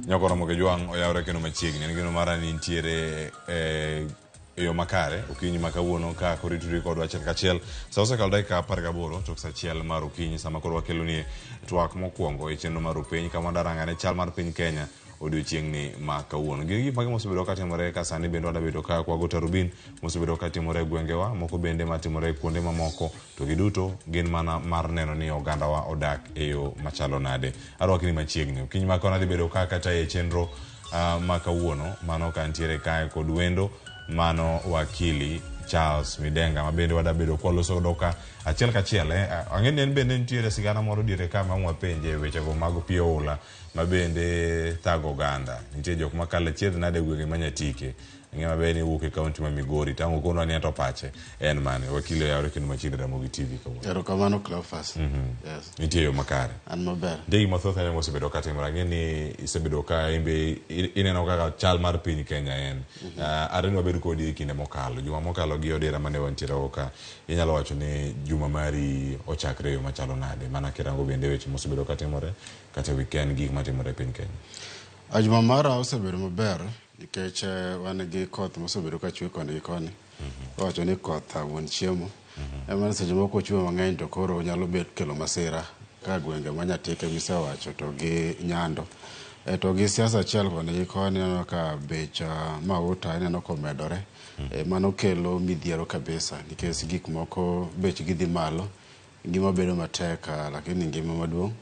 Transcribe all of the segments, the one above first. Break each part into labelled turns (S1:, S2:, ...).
S1: Nyako Ramogi Jwang' oyawre kendo machiegni. En geno mara ni nitiere e yo makare okinyi ma kawuono ka koro itudri kodwa achiel kachiel. Sa osekalo dakika 18 tok sa 1 mar okinyi sama koro wakeloni twak mokwongo e chenro mar Rupiny kama wadarangane chal mar piny Kenya odiochieng'ni ma kawuono. Gin gik mage mosebedo katimore ka sani bende wadabedo ka kwago tarubin mosebedo katimore e gwengewa, moko bende matimore e kuonde mamoko, to giduto gin mana mar neno ni ogandawa odak e yo machalo nade. Arwakni machiegni. Okinyi ma kawuono adhi bedo ka katayo e chenro ma kawuono, mano ka ntiere kae kod wendo mano wakili Charles Midenga ma bende wadabedo kwaloso godo ka achiel kachiel. Ang'e ni en bende nitiere sigana moro diere ka ma wapenje wechego mag pi oula ma bende thago oganda. Nitie jok makalo achiedh nade e gwenge ma Nyatike. Ang'e maber ni iwuok e kaunti ma Migori. Tang' okonwa ni ento pache en mane. Wakili oyawre kendo machiegni Ramogi TV kawuono.
S2: Erokamano Cleophas. Yes.
S1: Nitie yo makare.
S2: An maber.
S1: Nitie gik mathoth ahinya mosebedo ka timore. Ang'e ni isebedo ka in be ineno kaka chal mar piny Kenya en. Are ni wabed kodi e kinde mokalo. Juma mokalo gi odira mane wantiere go ka. Inyalo wacho ni juma mari ochakre e yo machalo nade? Mana kirango bende weche mosebedo ka timore kata weekend gik matimore e piny Kenya.
S2: Juma mara osebedo maber nikech wan gi koth mosebedo ka chwe koni gi koni. Iwacho ni koth wuon chiemo. Ema ni seche moko kochwe mang'eny to koro nyalo bet kelo masira ka gwenge ma Nyatike misewacho to gi Nyando. To gi siasa achiel koni gi koni ineno ka bech mauta ineno komedore. Mano kelo midhiero kabisa nikech gik moko bechgi dhi malo, ngima bedo matek lakini ngima maduong'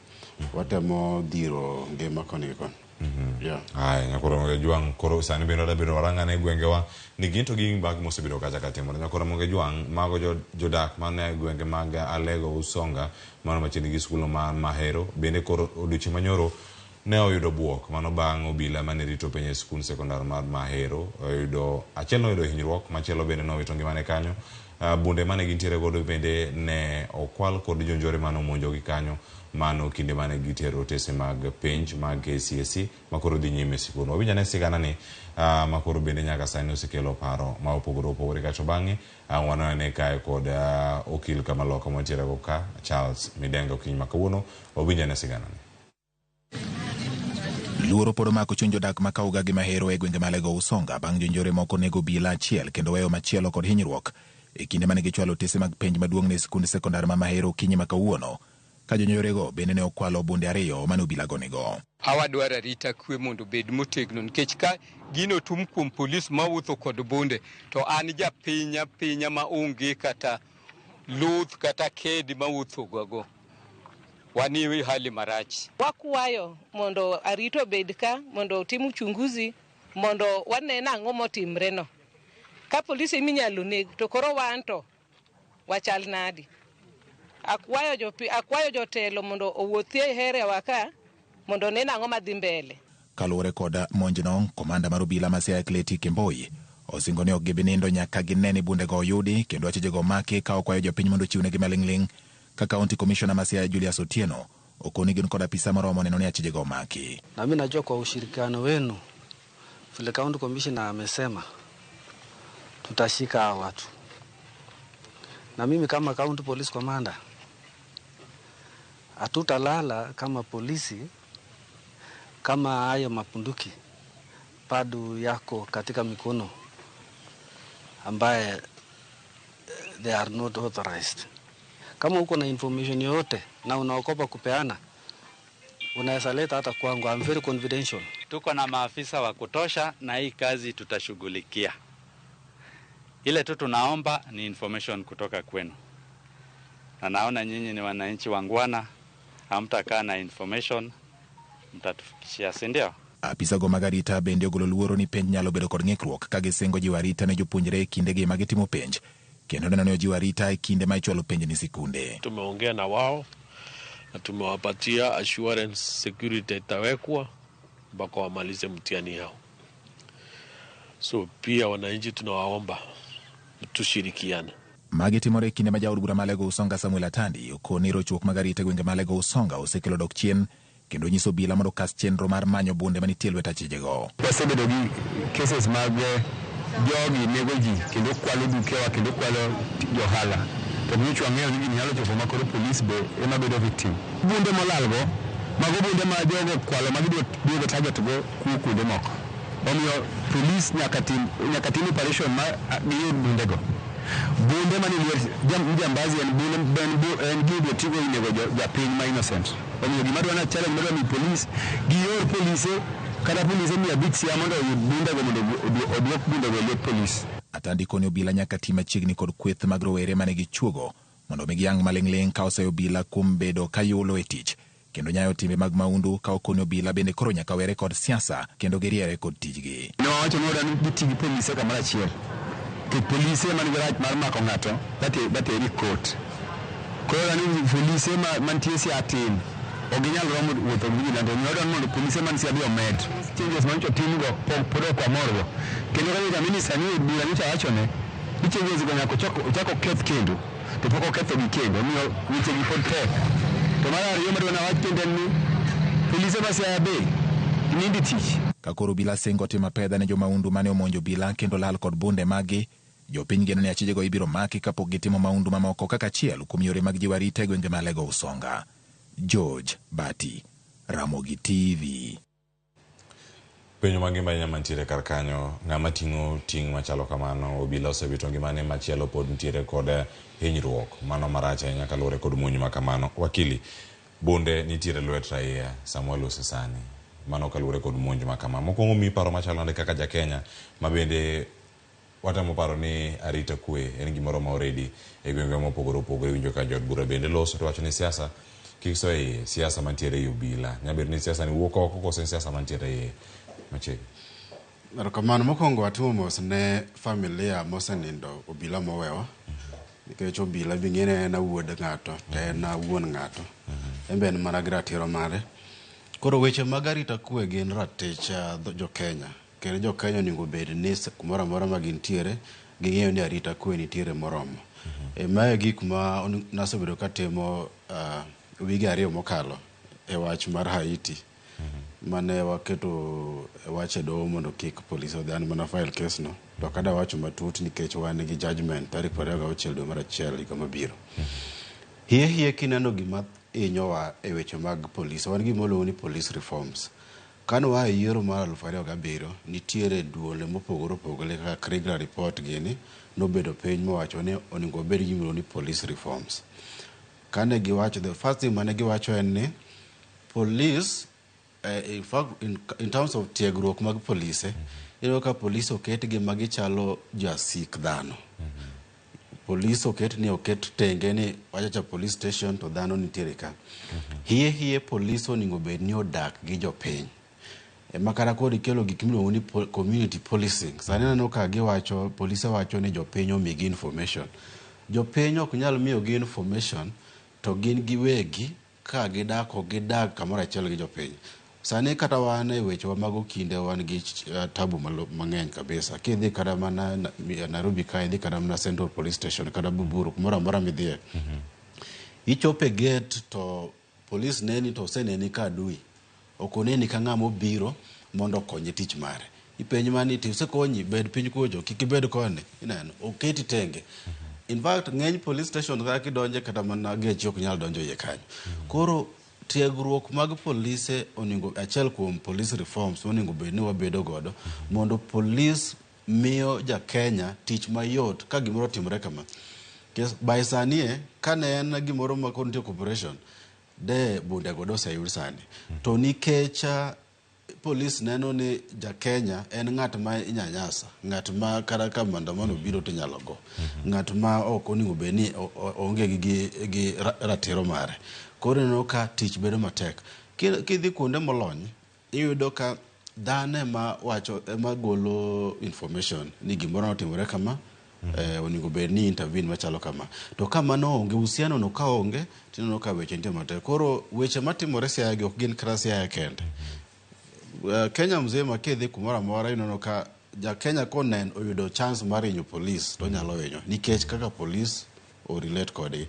S2: watemo dhiro ngima koni gi koni. Yeah.
S1: Aya, Nyakoro Ramogi Jwang' koro sani bende wadabedo warang'ane e gwengewa ni gin to gin mag mosebedo kacha ka timore. Nyakoro Ramogi Jwang' mago jodak man e gwenge mag Alego Usonga mano machiegni gi skul mar Mahero bende koro odiochieng' manyoro ne oyudo buok mano bang' obila mane rito piny e skund sekondar mar Mahero oyudo achiel noyudo hinyruok machielo bende nowito ngimane kanyo. Bunde mane gintiere godo bende ne okwal kod jonjore mane omonjogi kanyo mano kinde mane gitero otese mag penj mag KCSE makoro dhi nyime e sikul. Wawinj ane sigana ni makoro bende nyaka sani osekelo paro ma opogore opogore kato bang'e wanone kae kod okil kamaloka mwantiere go ka Charles Midenga okinyi ma kawuono. Wawinj ane sigana ni.
S3: Luoro pod omako chuny jodak ma Kauga gi Mahero e gwenge ma Alego Usonga bang' jonjore moko nego obila achiel kendo weyo machielo kod hinyruok e kinde mane gichwalo otese mag penj maduong' ne skund sekondar ma Mahero okinyi ma kawuono ka jonjorego bende ne okwalo bunde 2 mane obilago nigo.
S4: Awadwaro arita kwe mondo obed motegno nikech ka gino tum kuom polis mawuotho kod bunde to an japiny apinya ma onge kata luth kata kedi mawuotho gogo. Wani hali marach.
S5: Wakwayo mondo arita obed ka mondo otim uchunguzi mondo wane nang'o motimre no. Ka polisi eminyalo neg to koro wan to wachal nadi. Akwayo jotelo mondo owuothie e area wa ka mondo one nang'o madhi mbele.
S3: Kaluwore kod monjno, komanda mar obila ma Siaya Kleti Kemboi osingo ni ok gibi nindo nyaka gine ni bundego oyudi kendo achijego omaki ka okwayo jopiny mondo ochiwnegi maling'ling' ka County Commissioner ma Siaya Julius Otieno okoni gin kod apisa moromo neno ni achijego omaki.
S6: Na mimi najua kwa ushirikiano wenu vile County Commissioner amesema tutashika hao watu. Na mimi kama County Police Commander hatutalala kama polisi kama hayo mapunduki bado yako katika mikono ambaye they are not authorized. Kama uko na information yoyote na unaogopa kupeana, unaweza leta hata kwangu. I'm very confidential.
S7: Tuko na maafisa wa kutosha na hii kazi tutashughulikia. Ile tu tunaomba ni information kutoka kwenu. Na naona nyinyi ni wananchi wangwana, hamtakaa na information, mtatufikishia, si ndio?
S3: Apisa go mag arita bende ogolo luoro ni penj nyalo bedo kod ng'ikruok ka gisingo jiwo arita ne jopuonjre e kindegi ma gitimo penj kendo neno ni ojiwo arita e kinde ma ichwalo penj ni sikunde.
S8: Tumeongea na wao na tumewapatia assurance security itawekwa mpaka wamalize mtihani yao. So pia wananchi tunawaomba tushirikiane.
S3: Magi timore e kinde ma jaod bura ma Alego Usonga Samuel Atandi okoni rochruok mag arita e gwenge ma Alego Usonga osekelo dok chien kendo nyiso obila mondo okas chenro mar manyo bunde manitie e lwet achijego.
S9: Wasebedo gi cases mag jogi nego ji kendo kwalo dukewa kendo kwalo johala. To nyocha wang'eyo ni gini nyalo chopo ma koro polis be ema bedo victim. Bunde molalgo Mago bunde ma jogo okwalo ma gidwa duogo target go kuo kuonde moko. Omiyo police nyaka tim nyaka tim operation ma giyud bunde go. Bunde manie lwet jambazi en bunde en, en gima tigo inego japiny ma innocent. Omiyo gima dwa na challenge madwa mi police gior polise kata polise 500 Siaya mondo oyud bundego mondo oduok bundego e lwet polis.
S3: Atandi koni obila nyaka ti machiegni kod kweth mag rowere mane gichuogo mondo mi giyang maling'ling' ka oseyo obila kuom bedo ka yulo e tich kendo nyayo timbe mag maundu ka okoni obila bende koro nyaka were kod siasa kendo giriere kod tijgi.
S9: Ne wawacho ni wadwa ni giti gi polise kamoro achiel. Nikech polise ema nigi rach mar mako ng'ato bateri e court. Koro wadwa ni polise mantie Siaya tin, ok ginyal romo wuotho gi vigilante. Omiyo wadwa ni mondo polise man Siaya be omed. Changes manyocha otimgo pod ok wamorgo. Kendo ka nyocha minister ni e bura nyocha wachone ni changes go nyaka ochak oketh kendo. To pok okethogi kendo. Omiyo weche gi pod tek. To mar ariyo madwa nawach kendo en ni polise ma Siaya be nindo e tich.
S3: Ka koro obila singo timo apedha ne jomaundu mane omonjo obila kendo lal kod bunde maggi, jopiny geno ni achijego ibiro maki kapok gitimo maundu mamoko kaka achiel kuom yore mag jiwo arita e gwenge ma Alego Usonga. George Bati, Ramogi TV.
S1: Penjo mangima ahinya mantiere kar kanyo, ng'ama ting'o ting' machalo kamano, obila osewito ngimane, machielo pod nitiere kod hinyruok, mano marach ahinya kaluwore kod monj ma kamano. Wakili, bunde nitiere lwet raia sama walose sani, mano kaluwore kod monj ma kama. Mokwongo miyi paro machalo nade kaka ja Kenya ma bende watemo paro ni arita kwe en gimoro ma already e gwenge mopogore opogore winjo ka jood bura bende loso to wacho ni siasa kik so iye, siasa mantiere ei obila. Nyalo bedo ni siasa ni wuok oko koso en siasa mantiere iye machiegni.
S2: Erokamano. Mokwongo atimo mos ne familia mosenindo obila mowewa. Nikech obila be ing'e ni en wuod ng'ato to en wuon ng'ato. En be en mana gi ratiro mare. Koro weche mag arita kwe gin ratich jo Kenya. Kendo jo Kenya onego bed ni kumoro amora ma gintiere ging'eyo ni arita kwe nitiere moromo. Mae gik ma nasebedo katimo wige 2 mokalo e wach mar Haiti. Mane waketo wach e doho mondo kik polis odhi an mana file case no. To ok adwa wacho matut nikech wan gi judgment tarik 26 dwe mar 1 higa mabiro. Hie hie kineno gima hinyowa e weche mag polis, wan gi gima iluongo ni police reforms. Kane waa e yiero mar 2007, nitiere duol mopogore opogore kaka Kriegler report gini nobedo piny mowacho ni onego wabed gi gima iluongo ni police reforms. Kane giwacho, the first thing mane giwacho en ni police in fact in terms of tiegruok mag polise, iyudo ka polis oketgi ma gichalo jasik dhano. Polis oket ni oket tenge ni wachacha police station to dhano nitiere ka. Hie hie polis onego bed ni odak gi jopiny. Ema kata kod ikelo gik miluongo ni community policing. Sani aneno ka giwacho, polise wacho ni jopiny omigi information. Jopiny ok nyal miyogi information to gin giwegi ka gidak ok gidag kamoro achiel gi jopiny. Sani kata wan e wechewa mag okinde wan gi tabu mang'eny kabisa. Kidhi kata mana Nairobi ka, idhi kata mana Central Police Station kata Buburu, kumoro amora midhiye. Ichopo e gate to polis neni to oseneni ka adui. Ok oneni ka ng'ama obiro mondo okonye tich mare. Ipenji mana ni osekonyi, bed piny kucho, kik ibed koni. Ineno, oketi tenge. In fact, ng'eny police station kata kidonje kata mana geche ok nyal donjo iye kanyo. Koro tiegruok mag polise onego achiel kuom police reforms onego bed ni wabedo godo mondo police miyo ja Kenya tich mayot ka gimoro otimore kama. By sani e, kane en gimoro ma koro nitie cooperation, de bunde go doseyud sani. To nikech polis neno ni ja Kenya en ng'at ma inyanyasa, ng'at ma kata ka maandamano biro to inyalo go, ng'at ma ok onego bed ni onge gi ratiro mare. Koro ineno ka tich bedo matek. Kidhi kuonde molony, iyudo ka dhano ema wacho, ema golo information ni gimoro notimore kama, onego bed ni intervene machalo kama. To ka mano onge, uhusiano no ka onge, tineno ka weche nitie matek. Koro weche matimore Siaya gi ok gin kata Siaya kende. Kenya mzima kidhi kumoro amora ineno ka ja Kenya konen oyudo chance mar hinyo polis to onyalo hinyo nikech kaka polis o relate kodgi.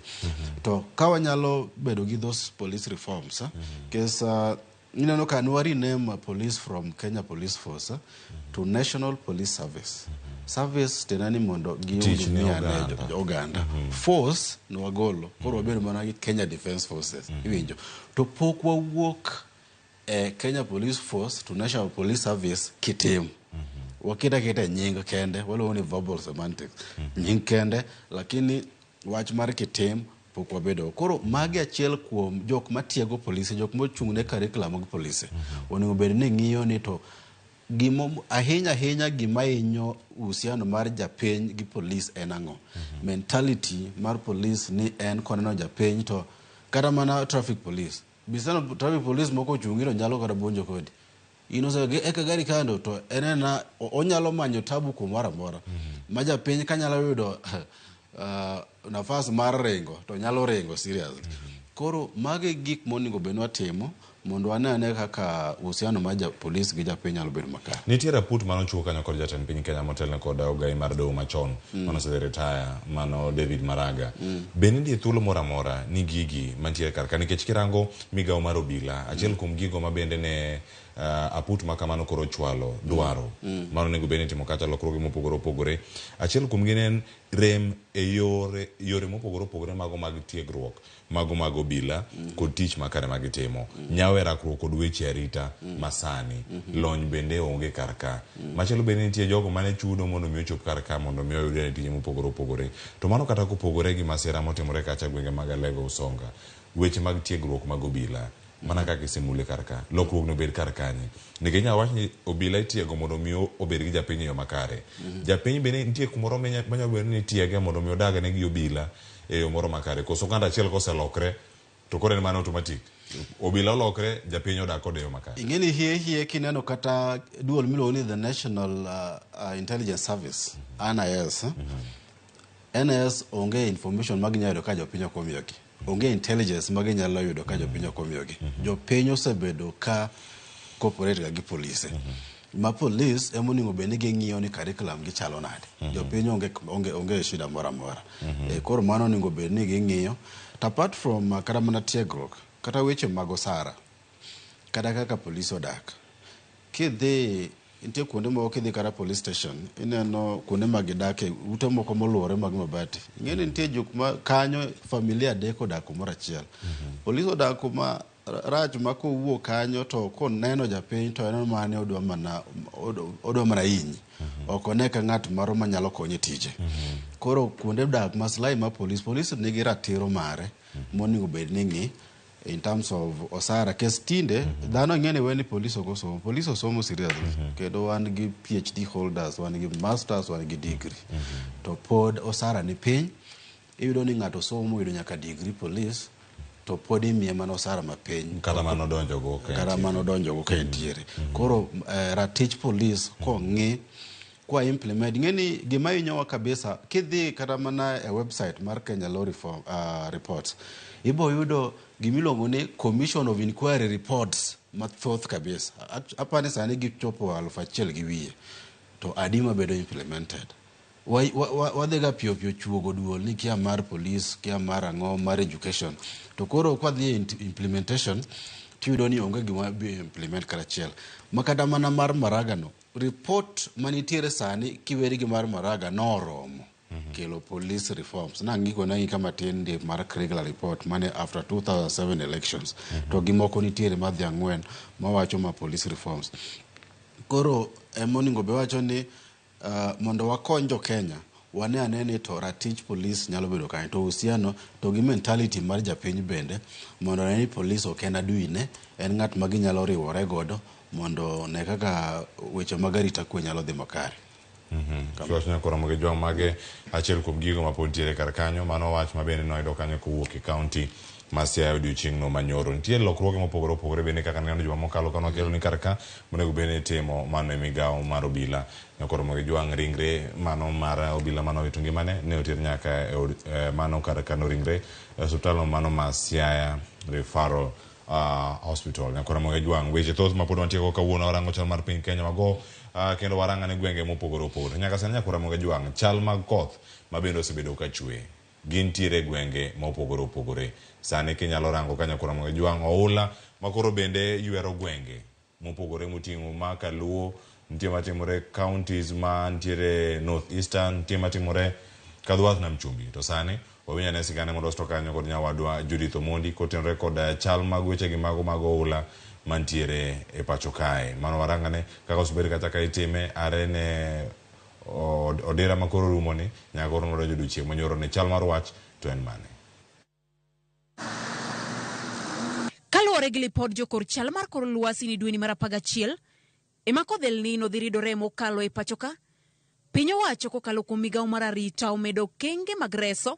S2: To ka wanyalo bedo gi those police reforms, kes ineno ka ne wa rename police from Kenya Police Force to National Police Service. Service tiende ni mondo
S1: Tich ne
S2: gihudumia ne
S1: oganda.
S2: oganda. Force ne wagolo, koro wabedo mana gi Kenya Defence Forces. Iwinjo? To pok wawuok e Kenya Police Force to National Police Service kitim. Waketo aketa nying kende, waluongo ni verbal semantics. Nying kende, lakini wach mar kitim pok wabedo. Koro magi achiel kuom jok matiego polise, jok mochung' ne curriculum mag polise. Onego bed ni ng'iyo ni to gimo ahinya ahinya gima hinyo uhusiano mar japiny gi polis en ang'o? Mentality mar polis ni en koneno japiny to kata mana traffic police. Bisano traffic police moko ochung'i to nyalo kata buonjo kodi. In ose eka gari kando to en ena onyalo manyo tabu kumoro amora. Ma japiny kanyalo yudo nafas mar ringo to nyalo ringo seriously. Koro magi gik monego bed ni watimo mondo wane ane kaka uhusiano mar polis gi japiny nyalo bedo makare.
S1: Nitie raput mane ochiw kanyo kod jatend piny Kenya motelne kod ogai mar doho machon mane osedhi retire mano David Maraga. Be nitie thuolo moro amora ni gigi mantiere kar ka nikech kirango migawo mar obila achiel kuom gigo ma bende ne aput ma kamano koro ochwalo dwaro mano onego bed ni itimo kacha lokruoge mopogore opogore. Achiel kuom gi ne en rem e yore mopogore opogore mago mag tiegruok mago mag obila kod tich makare magitimo. Nyawo e rakruok kod weche arita masani. Lony bende onge kar ka. Machielo bende nitie jogo mane chudo mondo mi ochop kar ka mondo mi oyud tije mopogore opogore. To mano kata kopogore gi masira motimore kacha gwenge mag Alego Usonga. Weche mag tiegruok mag obila mana kaka isemule kar ka. Lokruok no bed kar kanye. Nikech inyalo wach ni obila itiego mondo mi obed gi japiny e yo makare. Japiny bende nitie kumoro manyalo bedo ni itiege mondo mi odagne gi obila e yo moro makare. Koso ng'ato achiel koselokre to koro en mana automatic. Obila olokre, japiny odak kode e yo makare.
S2: Ing'e ni hie hie kineno kata duol miluongo ni the National Intelligence Service, NIS. NIS onge information ma ginyalo yudo ka jopiny ok omiyogi. Onge intelligence ma ginyalo yudo ka jopiny ok omiyogi. Jopiny osebedo ka cooperate ga gi polise. Ma polis ema onego bed ni ging'iyo ni curriculum gi chalo nade. Jopiny onge shida moro amora. Koro mano onego bed ni ging'iyo. To apart from kata mana tiegruok, kata weche mag osara, kata kaka polis odak. Kidhi nitie kuonde moko kidhi kata police station ineno kuonde ma gidake ute moko moluore mag mabati. Ing'e ni nitie jok ma kanyo familia adek odak kumoro achiel. Polis odak kuma rach ma kowuok kanyo to koneno japiny to en mana ni odwa mana hinyi. Ok one ka ng'at moro manyalo konye tije. Koro kuonde dak maslahi ma polis, polis nigi ratiro mare monego bed ni ng'i in terms of osara. Kes tinde dhano ng'e ni weni polis ok osomo. Polis osomo seriously. Kendo wan gi PhD holders, wan gi masters, wan gi degree. To pod osara ni piny. Iyudo ni ng'ato somo oyudo nyaka degree police to pod imiye mana osara mapiny.
S1: Kata mano donjo go ka
S2: Kata mano donjo go ka entiere. Koro ratich police kong'i kwa implement ng'e ni gima hinyowa kabisa kidhi kata mana e website mar Kenya Law Reform Reports ibo yudo gimiluongo ni Commission of Inquiry Reports mathoth kabisa. Apani sani gichopo 1,200 to adi mabedo implemented. Wadhiga piyo piyo chuogo duol ni kia mar police, kia mar ang'o, mar education. To koro kwadhi e implementation tiyudo ni onge gima bi implement kata achiel. Ma kata mana mar Maraga no, report manitiere sani kiweri gi mar Maraga noromo kelo police reforms. Nang'iko nang'ika matin ndi mar Kriegler report mane after 2007 elections. To gimoko nitiere madhi ang'wen mawacho ma police reforms. Koro emonego be wacho ni mondo wakony jo Kenya wane ane ni to ratich police nyalo bedo kanye to uhusiano to gi mentality mar japiny bende mondo one ni police ok en adui ne en ng'at ma ginyalo riwore godo mondo ne kaka weche mag arita kwe nyalo dhi makare.
S1: Kiwacho nyaka romo gi jwang' mage achiel kuom gigo ma pod nitiere kar kanyo mano wach ma bende noyudo kanyo kowuok e kaunti ma Siaya odiochieng' no manyoro. Nitie lokruoge mopogore opogore bende kaka neno juma mokalo kane wakelo ni kar ka monego bed ni itimo mano e migawo mar obila. Nyaka romo gi jwang' ringre mano mar obila mane owito ngimane ne oter nyaka e od mano kar kano ringre e osiptal mano ma Siaya Referral Hospital. Nyaka romo gi jwang' weche thoth ma pod wantie go kawuono warango chal mar piny Kenya wago kendo warang'ane gwenge mopogore opogore. Nyaka sani nyaka romo gi jwang' chal mag koth ma bende osebedo ka chwe gintiere gwenge mopogore opogore. Sani kinyalo rango ka nyaka romo gi jwang' oula ma koro bende ywero gwenge mopogore moting'o ma Kaluo Nitie matimore counties ma ntiere North Eastern, nitie matimore Kadhuath Nam Chumbi. To sani wawinj ane sigana molos to kanyo kod nyawadwa Judith Omondi kotenore kod chal mag wechegi mago mag oula mantiere e pacho kae. Mano warangane kaka osebed kata ka itime are ne odira ma koro rumoni nyaka koro nodonjo odiochieng' manyoro ni chal mar wach to en mane.
S10: Kaluwore gi lipod jokor chal mar kor lwasi ni dweni mar 11 ema kodh El Nino dhi ridore mokalo e pacho ka, piny owacho kokalo kuom migawo mar arita omedo okenge mag reso,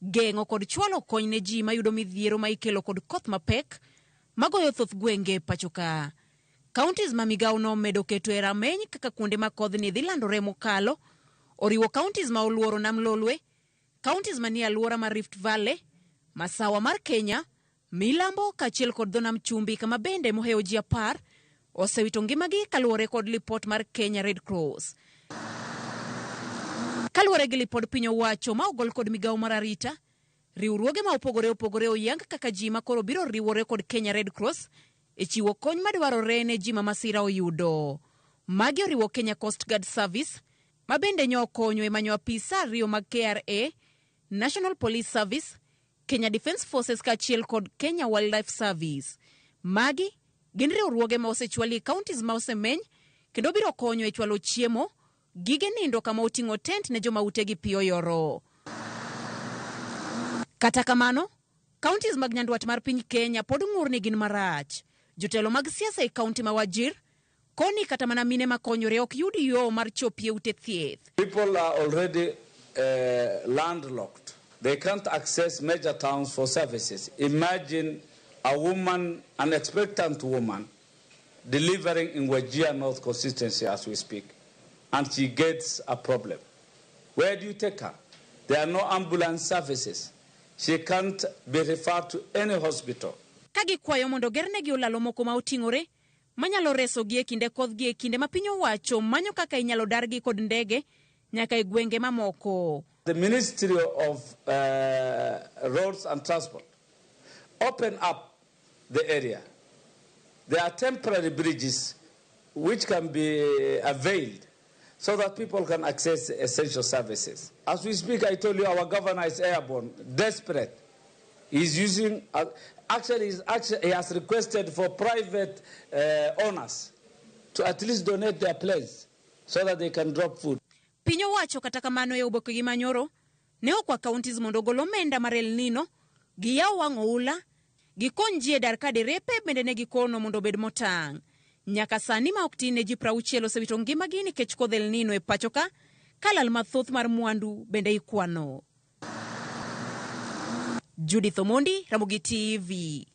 S10: geng'o kod chwalo kony ne ji mayudo midhiero ma ikelo kod koth mapek magoyo thoth gwenge e pacho ka. Counties ma migawo no omedo keto e rameny kaka kuonde ma kodhni dhi landore mokalo oriwo counties ma oluoro Nam Lolwe, counties manie alwora mar Rift Valley, masawa mar Kenya, Milambo kaachiel kod dho nam chumbi kama bende mohewo ji 10 osewito ngimagi kaluwore kod lipot mar Kenya Red Cross. Kaluwore gi lipod piny owacho ma ogol kod migawo mar arita, riwruoge ma opogore opogore oyang kaka ji ma koro biro riwore kod Kenya Red Cross e chiwo kony madwarore ne ji ma masira oyudo. Magi oriwo Kenya Coast Guard Service ma bende nyo okonyo e manyo apisa 2 mag KRA, National Police Service, Kenya Defence Forces kaachiel kod Kenya Wildlife Service. Magi gin riwruoge ma osechwali e counties ma osemeny kendo biro konyo e chwalo chiemo, gige nindo kama oting'o tent ne joma utegi pi oyoro. Kata kamano, counties mag nyandwat mar piny Kenya pod ng'ur ni gin marach. Jotelo mag siasa e county ma Wajir koni kata mana mine makonyore ok yud yo mar chopie ute thieth.
S11: People are already landlocked. They can't access major towns for services. Imagine a woman, an expectant woman, delivering in Wajir North constituency as we speak, and she gets a problem. Where do you take her? There are no ambulance services. She can't be referred to any hospital.
S10: Ka gikwayo mondo gernegi olalo moko ma oting'ore manyalo resogi e kinde kodhgi e kinde ma piny owacho manyo kaka inyalo dargi kod ndege nyaka e gwenge mamoko.
S11: The Ministry of Roads and Transport open up the area. There are temporary bridges which can be availed so that people can access essential services. As we speak, I told you our governor is airborne, desperate. He's using, actually, he's actually, he has requested for private owners to at least donate their planes so that they can drop food.
S10: Piny owacho kata kamano e oboke gi manyoro ne okwa counties mondo ogol omenda mar El Nino, giyaw wang' oula, gikony ji e dar ka derepe bende ne gikono mondo obed motang'. Nyaka sani ma ok tin ne ji 60 osewito ngimagi nikech kodh El Nino e pacho ka, ka lal mathoth mar mwandu bende ikwano. Judith Omondi, Ramogi TV.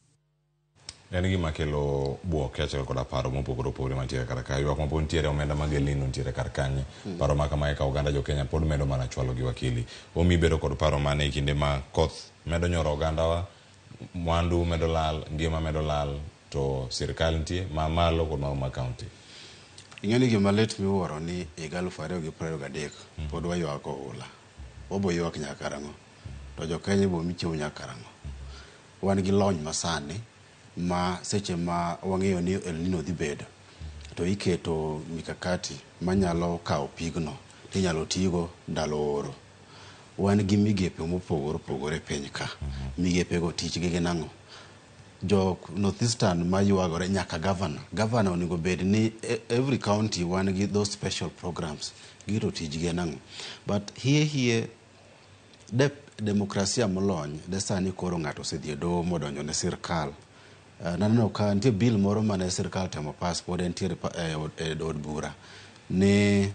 S1: En gima kelo buok achiel koda paro mopogore opogore mantiere kar ka. Ywak ma pod nitiere omenda mag El Nino nitiere kar kanye. Paro ma kamae ka oganda jo Kenya pod medo mana chwalo gi wakili. Omi bedo kod paro mane e kinde ma koth medo nyoro ogandawa, mwandu medo lal, ngima medo lal, to sirkal nitie ma malo kod mago mag county.
S2: Ing'e ni gima lit miwuoro ni higa 2023 pod waywak oula. Wabo ywak nyaka karang'o? To jo Kenya ibo mi chiemo nyaka karang'o? Wan gi lony masani ma seche ma wang'eyo ni El Nino dhi bedo to iketo mikakati manyalo kawo pigno tinyalo tigo ndalo oro. Wan gi migepe mopogore opogore e piny ka. Migepe go tichgi gin ang'o? Jo Northeastern maywagore nyaka governor. Governor onego bed ni every county wan gi those special programs. Gito tijgi en ang'o? But hie de demokrasia molony de sani koro ng'ato osedhi e doho modonjo ne sirkal. Naneno ka nitie bill moro mane sirkal temo pass pod entiere e od bura ni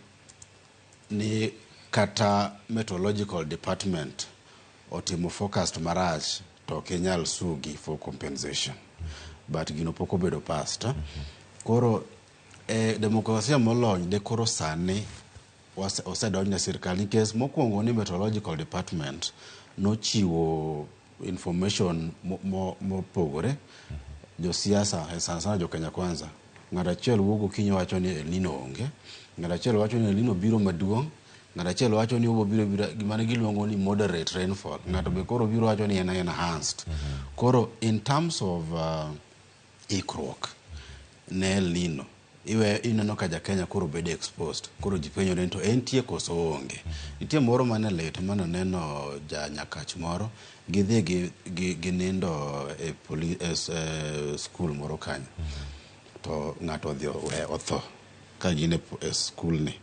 S2: kata meteorological department otimo forecast marach to ok inyal sugi for compensation. But gino pok obedo passed. Koro demokrasia molony de koro sani osedonj ne sirkal nikech mokwongo ni meteorological department nochiwo information mopogore. Josiasa sana sana jo Kenya Kwanza, ng'ato achiel wuok gokinyi wacho ni El Nino onge, ng'ato achiel wacho ni El Nino biro maduong', ng'ato achiel wacho ni obo biro biro gima ne giluongo ni moderate rainfall, ng'ato be koro biro wacho ni en enhanced. Koro in terms of ikruok ne El Nino, Iwe ineno ka ja Kenya koro bedo exposed. Koro ji penjore ni to entie koso oonge. Nitie moro mane lit mane aneno ja Nyakach moro gidhi gi, gi, ginindo e, poli, e, e skul moro kanyo. To ng'ato odhi owe otho ka gin e, e skul ni.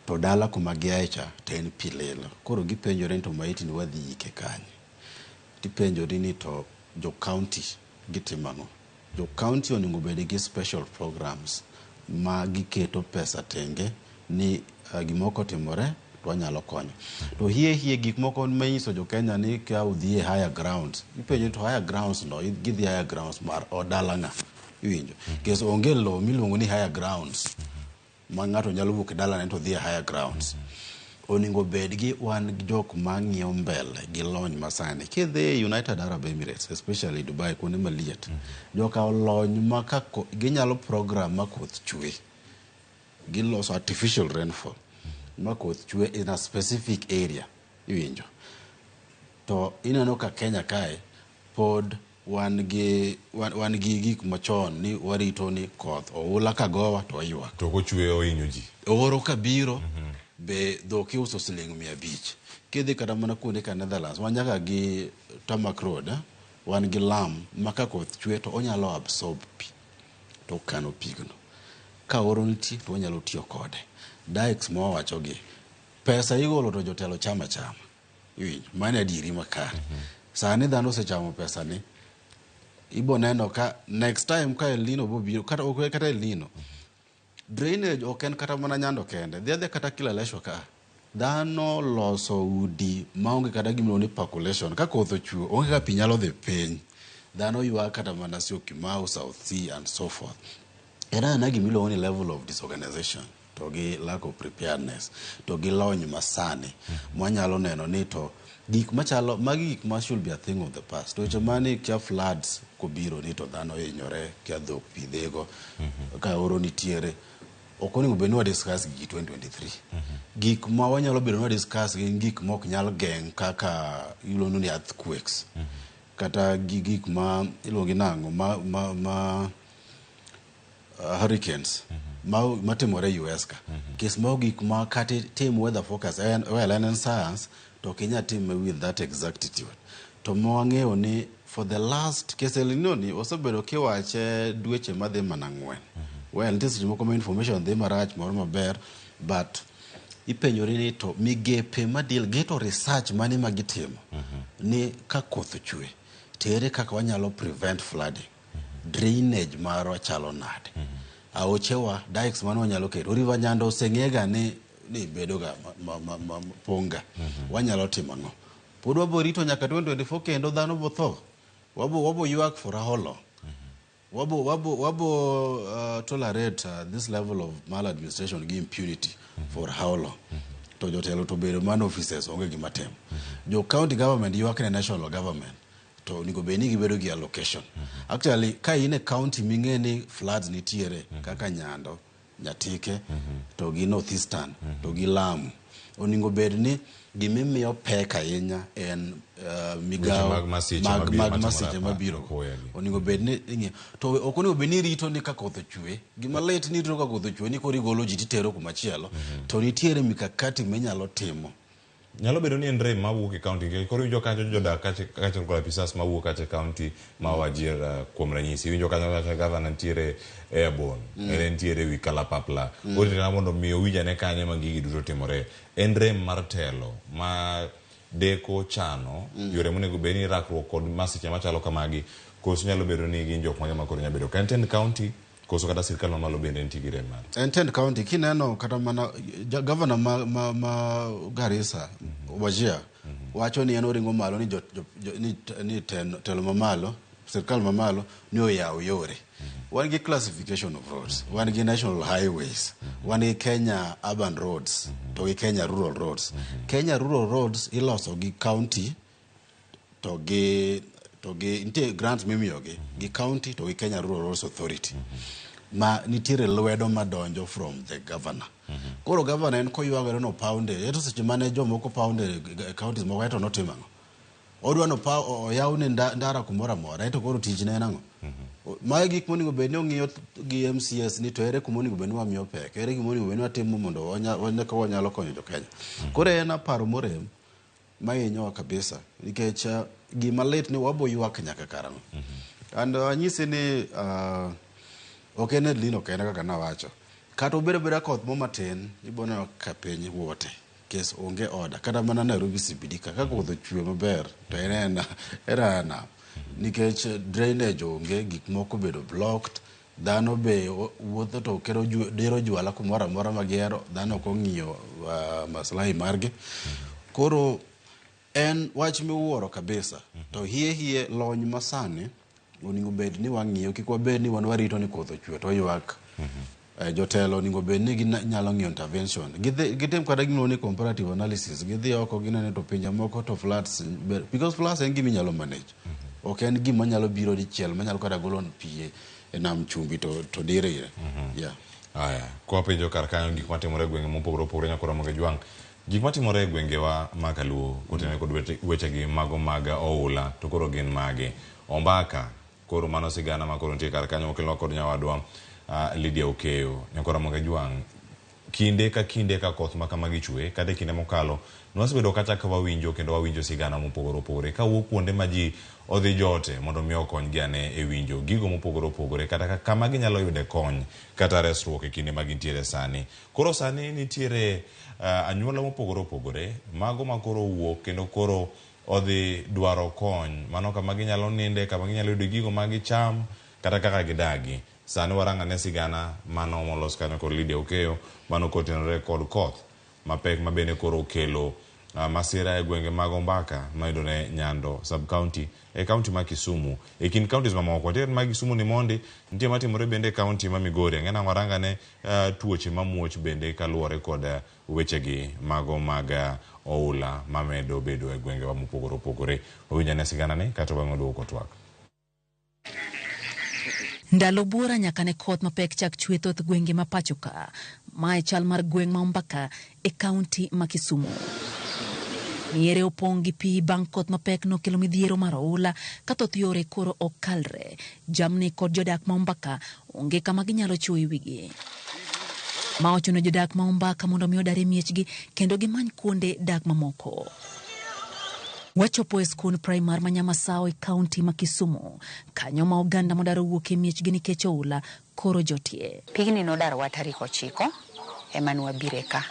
S2: To dala kuma giae cha to en pi lilo. Koro gipenjore ni to maiti ni wadhi ike kanye. Tipenjori ni to jo county gitimo ang'o? Jo county onego bed gi special programs ma giketo pesa tenge ni gimoko otimore to wanyalo konyo. To hie hie gik moko manyiso jo Kenya ni ka udhi e higher grounds, ipenjo to higher grounds no gidhi higher grounds mar odala ng'a? Iwinjo? Nikech onge lowo miluongo ni higher grounds ma ng'ato nyalo wuok e dalane to dhi e higher grounds. Onego bed gi wan jok mang'iyo mbele gi lony masani. Kidhi United Arab Emirates, especially Dubai, kuonde maliet, joka olony ma ka ginyalo program ma koth chwe. Giloso artificial rainfall ma koth chwe in a specific area. Iwinjo? To ineno ka Kenya kae pod wan gi wan, wan gi gik machon ni warito ni koth oula ka gowa to waywak.
S1: To kochwe ohinyo ji.
S2: Oro kabiro be dhok iuso siling 500. Kidhi kata mana kuonde ka Netherlands, wan nyaka gi tarmac road, wan gi lam ma ka koth chwe to onyalo absorb pi to okano pigno. Ka oro nitie to wanyalo tiyo kode. Dikes ma wawacho gi, pesa igolo to jotelo chama chama. Iwinjo? Mano e adieri makare. Sani dhano osechamo pesa ni, ibo neno ka next time ka El Nino bobiro, kata ok kata El Nino, drainage ok en kata mana Nyando kende. Dhi adhiya kata Kileleshwa ka. Dhano loso udi maonge kata gimiluongo ni percolation. Ka koth ochwe, onge kaka pi nyalo dhi piny. Dhano ywak kata mana Syokimau, South C and so forth. En anena gimiluongo ni level of disorganization to gi lack of preparedness to gi lony masani mwanyalo neno ni to gik machalo magi gik ma should be a thing of the past. To weche mani kia floods kobiro ni to dhano hinyore, kia dhok pi dhigo, ka oro nitiere. Ok onego bed ni wa discuss gigi 2023. Gik ma wanyalo bedo ni wa discuss gin gik ma ok nyal geng' kaka iluongo ni earthquakes. Kata gi gik ma iluongo gi nang'o ma hurricanes ma matimore US ka. Kes mago gik ma kata itim weather forecast en well en science to ok inyal time with that exactitude. To ma wang'eyo ni for the last kes El Nino ni osebedo kiwache dweche madhi mana ang'wen. Well nitie seche moko ma information dhi marach moro maber but ipenjori ni to migepe ma deal gi to research mane ma gitimo ni ka koth ochwe to ere kaka wanyalo prevent flooding. Drainage marwa chalo nade? Aochewa, dikes mane wanyalo keto. River Nyando oseng'ega ni bedo ga ma pong' ga. Wanyalo timo ang'o? Pod wabo rito nyaka 2024 kendo dhano bo tho. Wabo ywak for how long? Wabo tolerate this level of maladministration gi impunity for how long? To jotelo to bedo mana offices onge gima timo. Jo county government ywak ne national government to onego bed ni gibedo gi allocation. Actually, ka in e county ming'e ni floods nitiere kaka Nyando, Nyatike, to gi North Eastern, to gi Lamu, onego bed ni gimimiyo pek ahinya en migawo
S1: mag masiche
S2: mag,
S1: mabiro
S2: mag
S1: matimore
S2: masiche mabiro
S1: apoya gi.
S2: Onego bed ni ing'iyo. To ok onego bed ni irito ni ka koth ochwe, gima lit ni irito ka koth ochwe ni koro igolo ji titero kumachielo, to nitiere mikakati minyalo timo.
S1: Nyalo bedo ni en rem mawuok e county nikech koro iwinjo kacha jodak kaachiel kod apisas mawuok kacha e county ma Wajir kuom ranyisi iwinjo kacha kacha gavana nitiere airborne en nitiere ewi kalapapla orito mondo mi owinj ane kanye ma gigi duto timore. En rem mar telo ma deko chano yore monego bed ni rakruok kod masiche machalo kamagi koso nyalo bedo ni gin jok mage ma koro nyalo bedo ka en tend county koso kata sirkal mamalo bende nitie gi rem mare.
S2: En tend county kineno kata mana gavana ma Garissa Wajir wacho ni en oringo malo ni, jo, ni telo mamalo sirkal mamalo ni oyaw yore. Wan gi classification of roads, wan gi national highways, wan gi Kenya urban roads to gi Kenya rural roads. Kenya rural roads iloso gi county to gi nitie grants mimiyogi gi county to gi Kenya Rural Roads Authority ma nitiere lwedo madonjo from the governor. Koro governor en koywagore no pounde eto seche mane jomoko pounde e counties moko eto notimo ang'o? Odwa no pa oyawne ndara kumoro amora, ento koro tich ne en ang'o? Mae gik monego bed ni ong'iyo gi MCS ni to ere kuma onego bed ni wamiyo pek, ere gima onego bed ni watimo mondo wane ka wanyalo konyo jokenya. Koro en aparo morem mahinyowa kabisa nikech gima lit ni wabo ywak nyaka karang'o. And anyisi ni ok en El Nino kende kaka nawacho. Kata obedo abeda koth mo matin, ibo neno ka piny wote. Kes onge order. Kata mana Nairobi CBD ka koth ochwe maber to en ena era nam. Nikech drainage onge, gik moko obedo blocked, dhano be wuotho to kero diro jwala kumoro amora ma gihero, dhano ok ong'iyo maslahi margi. Koro en wach miwuoro kabisa. To hie hie lony masani onego bed ni wang'iyo, kik wabed ni wan warito ni koth ochwe to ywak. Jotelo onego bed ni ginyalo ng'iyo intervention. Gitim kata gimiluongo ni comparative analysis. Gidhi oko gineno to pinje moko to floods ber, because floods en gima inyalo manage. Ok en gima nyalo biro dichiel manyalo kata golo pi e nam chumbi to dire ire. Yeah.
S1: Aya, kwa penjo kar kanyo gik matimore e gwenge mopogore opogore nyakora Ramogi Jwang'. Gik matimore e gwengewa ma Kaluo kotenore kod wechegi mago mag oula to koro gin mage. Ombaka, koro mano sigana ma koro nitie kar kanyo mokelnwa kod nyawadwa Lydia Okeyo. Nyakora Ramogi Jwang', kinde ka kinde ka koth ma kamagi chwe, kata e kinde mokalo, nwasebedo kata ka wawinjo kendo wawinjo sigana mopogore opogore kawuok kuonde ma ji odhi jote mondo mi okonygi ane e winjo gigo mopogore opogore kata kama ginyalo yude kony kata resruok e kinde ma gintiere sani. Koro sani nitiere anyuola mopogore opogore, mago ma koro owuok kendo koro odhi dwaro kony, mano kama ginyalo ninde, kama ginyalo yude gigo ma gicham, kata kaka gidagi. Sani warang ane sigana mano molos kanyo kod Lydia Okeyo, mano kotenore kod koth mapek ma bende koro okelo masira e gwenge mag Ombaka mayudore Nyando sub-county e county ma Kisumu. E kind counties mamoko, nitie ma Kisumu ni mondi, nitie matimore bende e county ma Migori. Ang'e nang'o warang ane tuoche mamuoch bende kaluwore kod wechegi mago mag oula mamedo bedo e gwengewa mopogore opogore. Wawinj ane sigana ni kato bang'e waduogo twak.
S10: Ndalo buora nyaka ne koth mapek chak chwe thoth gwenge ma pacho ka. Mae chal mar gweng' ma Ombaka e kaunti ma Kisumu. Miere opong' gi pi bang' koth mapek nokelo midhiero mar oula ka thoth yore koro ok kalre. Jamni kod jodak ma Ombaka onge kama ginyalo chwoyo wigi. Ma ochuno jodak ma Ombaka mondo mi odar e miechgi kendo gimany kuonde dak mamoko. Wachopo e skund primar ma Nyamasao e kaunti ma Kisumu, kanyo ma oganda modar owuok e miechgi nikech oula koro jotie.
S12: Pigni nodarowa tarik 9 ema nwabire ka.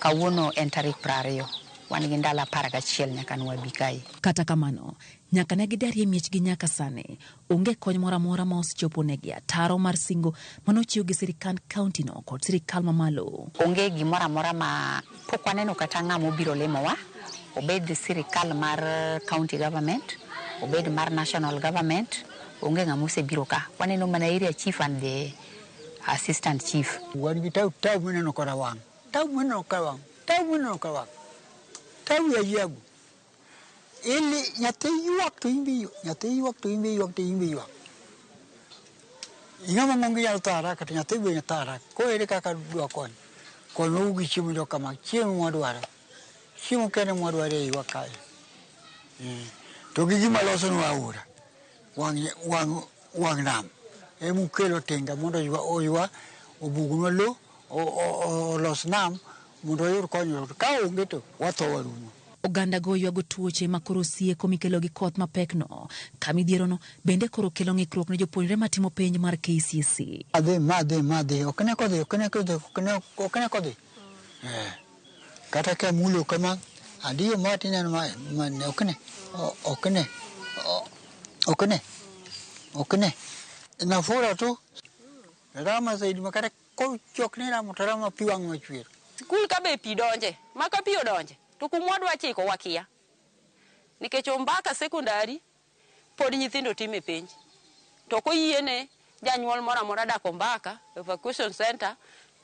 S12: Kawuono en tarik 20. Wan gi ndalo 11 nyaka nwabi kae.
S10: Kata kamano, nyaka ne gidarie miechgi nyaka sani, onge kony moro amora ma osechopo negi ataro mar singo manochiw gi sirikand kaunti no kod sirikal mamalo.
S12: Onge gimoro amora ma pok waneno kata ng'ama obiro limowa, obed sirikal mar county government, obed mar national government, onge ng'ama osebiro ka. Waneno mana area chief and the assistant chief.
S13: Wan gi tau tau mineno koda wang', tau mineno koda wang', tau mineno koda wang', tau ya yiagu. Ili nyathi ywak to in be ywak, nyathi ywak to in be ywak to in be ywak. Ing'ama ng'ongo inyalo tho haraka to nyathi be tho haraka. Koro ere kaka dwa kony? Konywa gi chiemo jok kama, chiemo mwadwaro. Chiemo kende mwadwaro e iwa kae. To gi gima losonwa aora, wang' nam. Emukelo tinga mondo oywa, obugnwa lo, olos nam mondo wayud konyruok. Ka onge to watho warumo.
S10: Oganda go ywago tuoche ma koro sieko mikelo gi koth mapek no. Ka midhiero no bende koro kelo ng'ikruok ne jopuonjre matimo penj mar KCSE.
S13: Adhi, madhi, madhi, ok ne kodhi, ok ne kodhi, ok ne kodhi. Kata ka mulo kama, adiyo ma tineno ma, ok ne, ok ne, ok ne, ok ne. Nafura tu, rama zaidi makata kochok ne ramo to rama pi wang' machwer.
S14: Sikul ka be pi donje, ma ka pi odonje, to kumwa dwa chiko wakia. Nikech Ombaka sekondari pod nyithindo time penj. To ok oyiene janyuol moro amora dak Ombaka evacuation center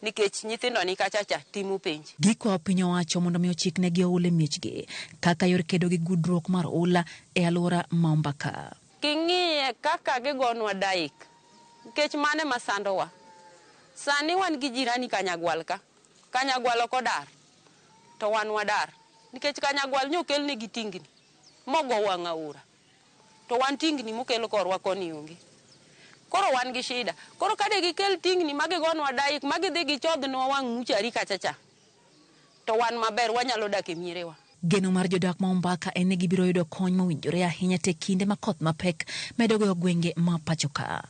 S14: nikech nyithindo ni kacha cha timo penj.
S10: Gikwayo piny owacho mondo mi ochiknegi oula e miechgi kaka yor kedo gi gudruok mar oula e alwora ma Ombaka.
S14: King'iye kaka gigonwa daik, nikech mano ema sandowa. Sani wan gi jirani Kanyagwal ka. Kanyagwal ok odar, to wan wadar. Nikech Kanyagwal nyokelnegi tingni. mogo wang' aora. To wan tingni mokel korwa koni onge. Koro wan gi shida. Koro kade gikel tingni ma gigonwa daik ma gidhi gichodhnwa wang' muchari kacha cha, to wan maber wanyalo dak e mierewa.
S10: Geno mar jodak ma Ombaka en ni gibiro yudo kony mowinjore ahinya te kinde ma koth mapek medo goyo gwenge ma pacho ka.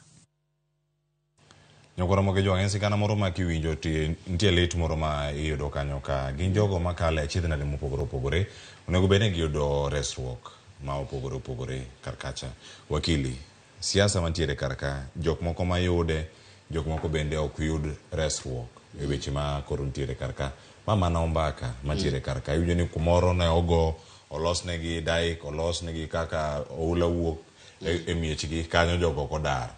S1: Nyakwar Ramogi Ojwang' en sigana moro ma kiwinjo to nitie lit moro ma iyudo kanyo ka gin jogo makalo e achiedh nade mopogore opogore onego bed ni giyudo resruok ma opogore opogore kar kacha. Wakili, siasa mantiere kar ka, jok moko mayude, jok moko bende ok yud resruok e weche ma koro nitiere kar ka. Ma mana ombaka mantiere kar ka. Iwinjo ni kumoro ne ogo, olosnegi daik, olosnegi kaka oula wuok e miechgi, kanyo jogo ok odar.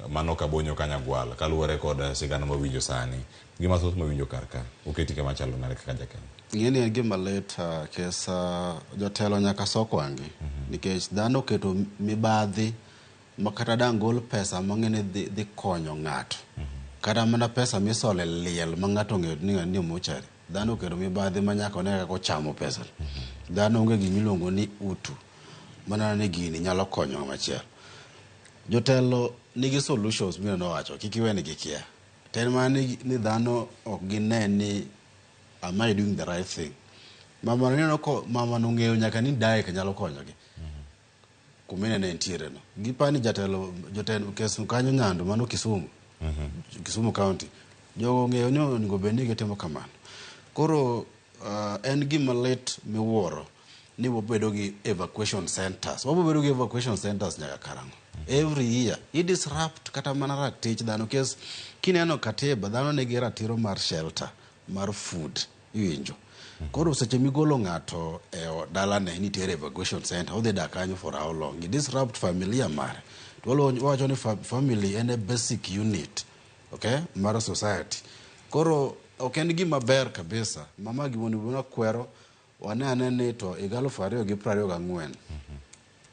S1: Mano Kabonyo Kanyagwal, kaluwore kod sigana mawinjo sani. Gi mathoth mawinjo kar ka, oketi kama chalo nade kaka jakenya?
S2: Ing'e ni en gima lit kes jotelo nyaka sok wang'gi nikech dhano oketo mibadhi ma kata dang' gol pesa mang'e ni dhi konyo ng'ato. Kata mana pesa misolo e liel ma ng'ato ong'eyo ni ng'ani ni e mochari. Dhano oketo mibadhi ma nyaka one kaka ochamo pesa. Dhano onge gima iluongo ni utu. Mana ni gini nyalo konyo ng'ama chielo. Jotelo nigi solutions mine nowacho kik iwe ni gikia. To en mana ni dhano ok gine ni am I doing the right thing. Mama neno ko mama nong'eyo nyaka ni daek nyalo konyogi. Kuma inene entiere no. Gipani jatelo jotend kes kanyo Nyando mano Kisumu. Kisumu County. Jogo ong'eyo ni onego bed ni gitimo kamano. Koro en gima lit miwuoro ni wabedo gi evacuation centers. Wabedo gi evacuation centers nyaka karang'o? Every year i disrupt kata mana ratich dhano kes kineno katiba dhano nigi ratiro mar shelter mar food iwinjo. Koro seche migolo ng'ato e dalane nitiere evacuation center odhi dak kanyo for how long? I disrupt familia mare. To wawacho ni family en a basic unit okay, mar society. Koro ok en gima ber kabisa. Mama gima kwero wane ane ni to higa 2024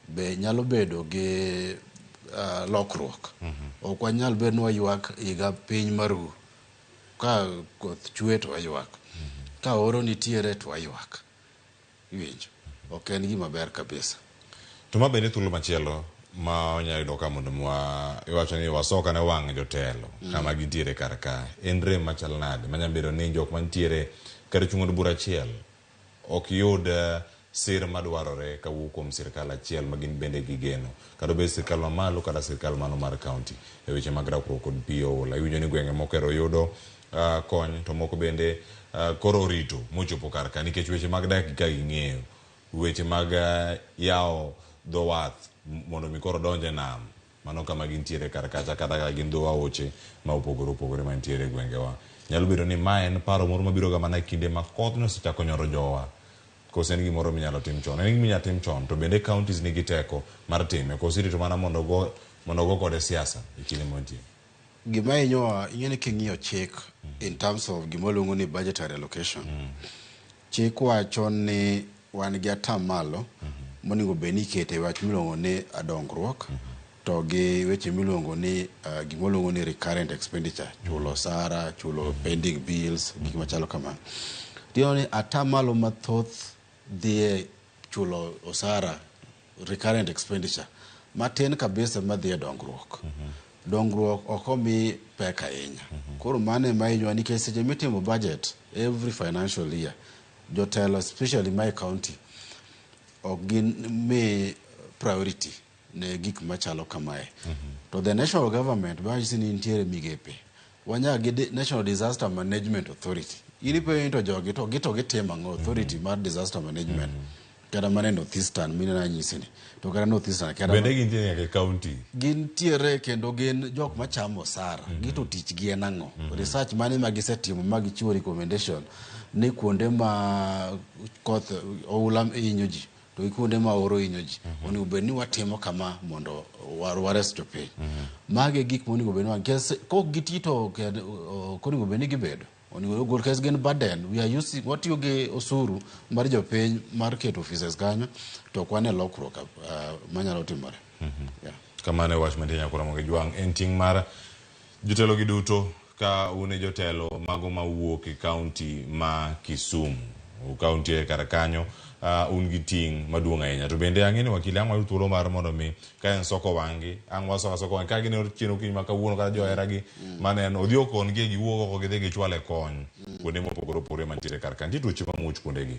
S2: be nyalo bedo gi lokruok. Ok wanyal bedo ni waywak higa piny maru. Ka koth chwe to waywak. Ka oro nitiere to waywak. Iwinjo? Ok en gima ber kabisa.
S1: To ma bende thuolo machielo ma wanyalo yudo ka mondo iwacho ni wasoka ne wang' jotelo kama gintiere kar ka. En rem machal nade manyalo bedo ni jok mantiere kar chung' od bura achiel ok yud sir madwarore kawuok kuom sirkal achiel ma gin bende gigeno. Kata obed sirkal mamalo kata sirkal mano mar county e weche mag rakruok kod pi oula. Iwinjo ni gwenge moko ero yudo kony to moko bende koro orito mochopo kar ka nikech weche mag dak ka ging'eyo. Weche mag yawo dho wath mondo mi koro donj e nam. Mano kama gintiere kar kacha kata ka gin dho aoche ma opogore opogore mantiere e gwengewa. Nyalo bedo ni ma en paro moro mabiro ga mana e kinde ma kothni osechako nyoro jowa. Koso en gimoro minyalo tim chon. En gima inyalo tim chon to bende counties nigi teko mar time. Koso irito mana mondo go kode siasa e kinde mantie.
S2: Gima hinyowa ing'e ni king'iyo chik in terms of gima waluongo ni budgetary allocation. Chik wacho ni wan gi atamalo monego bed ni ikete wach miluongo ni dongruok to gi weche miluongo ni gima waluongo ni recurrent expenditure, chulo osara, chulo pending bills, gik machalo kamano. Tiyudo ni atamalo mathoth dhi e chulo osara, recurrent expenditure, matin kabisa madhi e dongruok. Dongruok ok omi pek ahinya. Koro mano ema hinyowa nikech seche mitimo budget every financial year, jotelo especially my county ok gin mi priority ne gik machalo kamae. To the national government banyisi ni nitiere migepe. Wanyaka gi National Disaster Management Authority. In ipenjo to jogi to gito gitimo ang'o? Authority mar disaster management. Kata mana e North Eastern mineno anyisi ni. To kata North Eastern kata
S1: Bende gintiere nyaka e county.
S2: Gintiere kendo gin jok machamo osara. Gito tich gi en ang'o? Research mane ma gisetimo ma gichiwo recommendation ni kuonde ma koth oula hinyo ji to gi kuonde ma oro hinyo ji onego bed ni watimo kama mondo wares jopiny. Magi e gik monego bed ni nikech kok giti to ok onego bed ni gibedo. Onego ogol nikech gin burden. We are using watiyo gi osuru mar jopiny mar keto offices kanyo to ok wane lokruok manyalo timore. Yeah.
S1: Kamano e wach mantie Nyakwar Ramogi Jwang'. En ting' mar jotelo gi duto ka un e jotelo mago mawuok e county ma Kisumu. Ka untie kar kanyo un gi ting' maduong' ahinya. To bende ang'e ni wakili ang' wayud thuolo mar mondo mi ka en soko wang'gi, ang' waso asoka wang'gi ka gineno chien okinyi ma kawuono kata joheragi maneno odhi okon gi giwuok oko gidhi gichwale kony kuonde mopogore opogore mantiere kar ka. Nitie tuoche mamuoch kuondegi.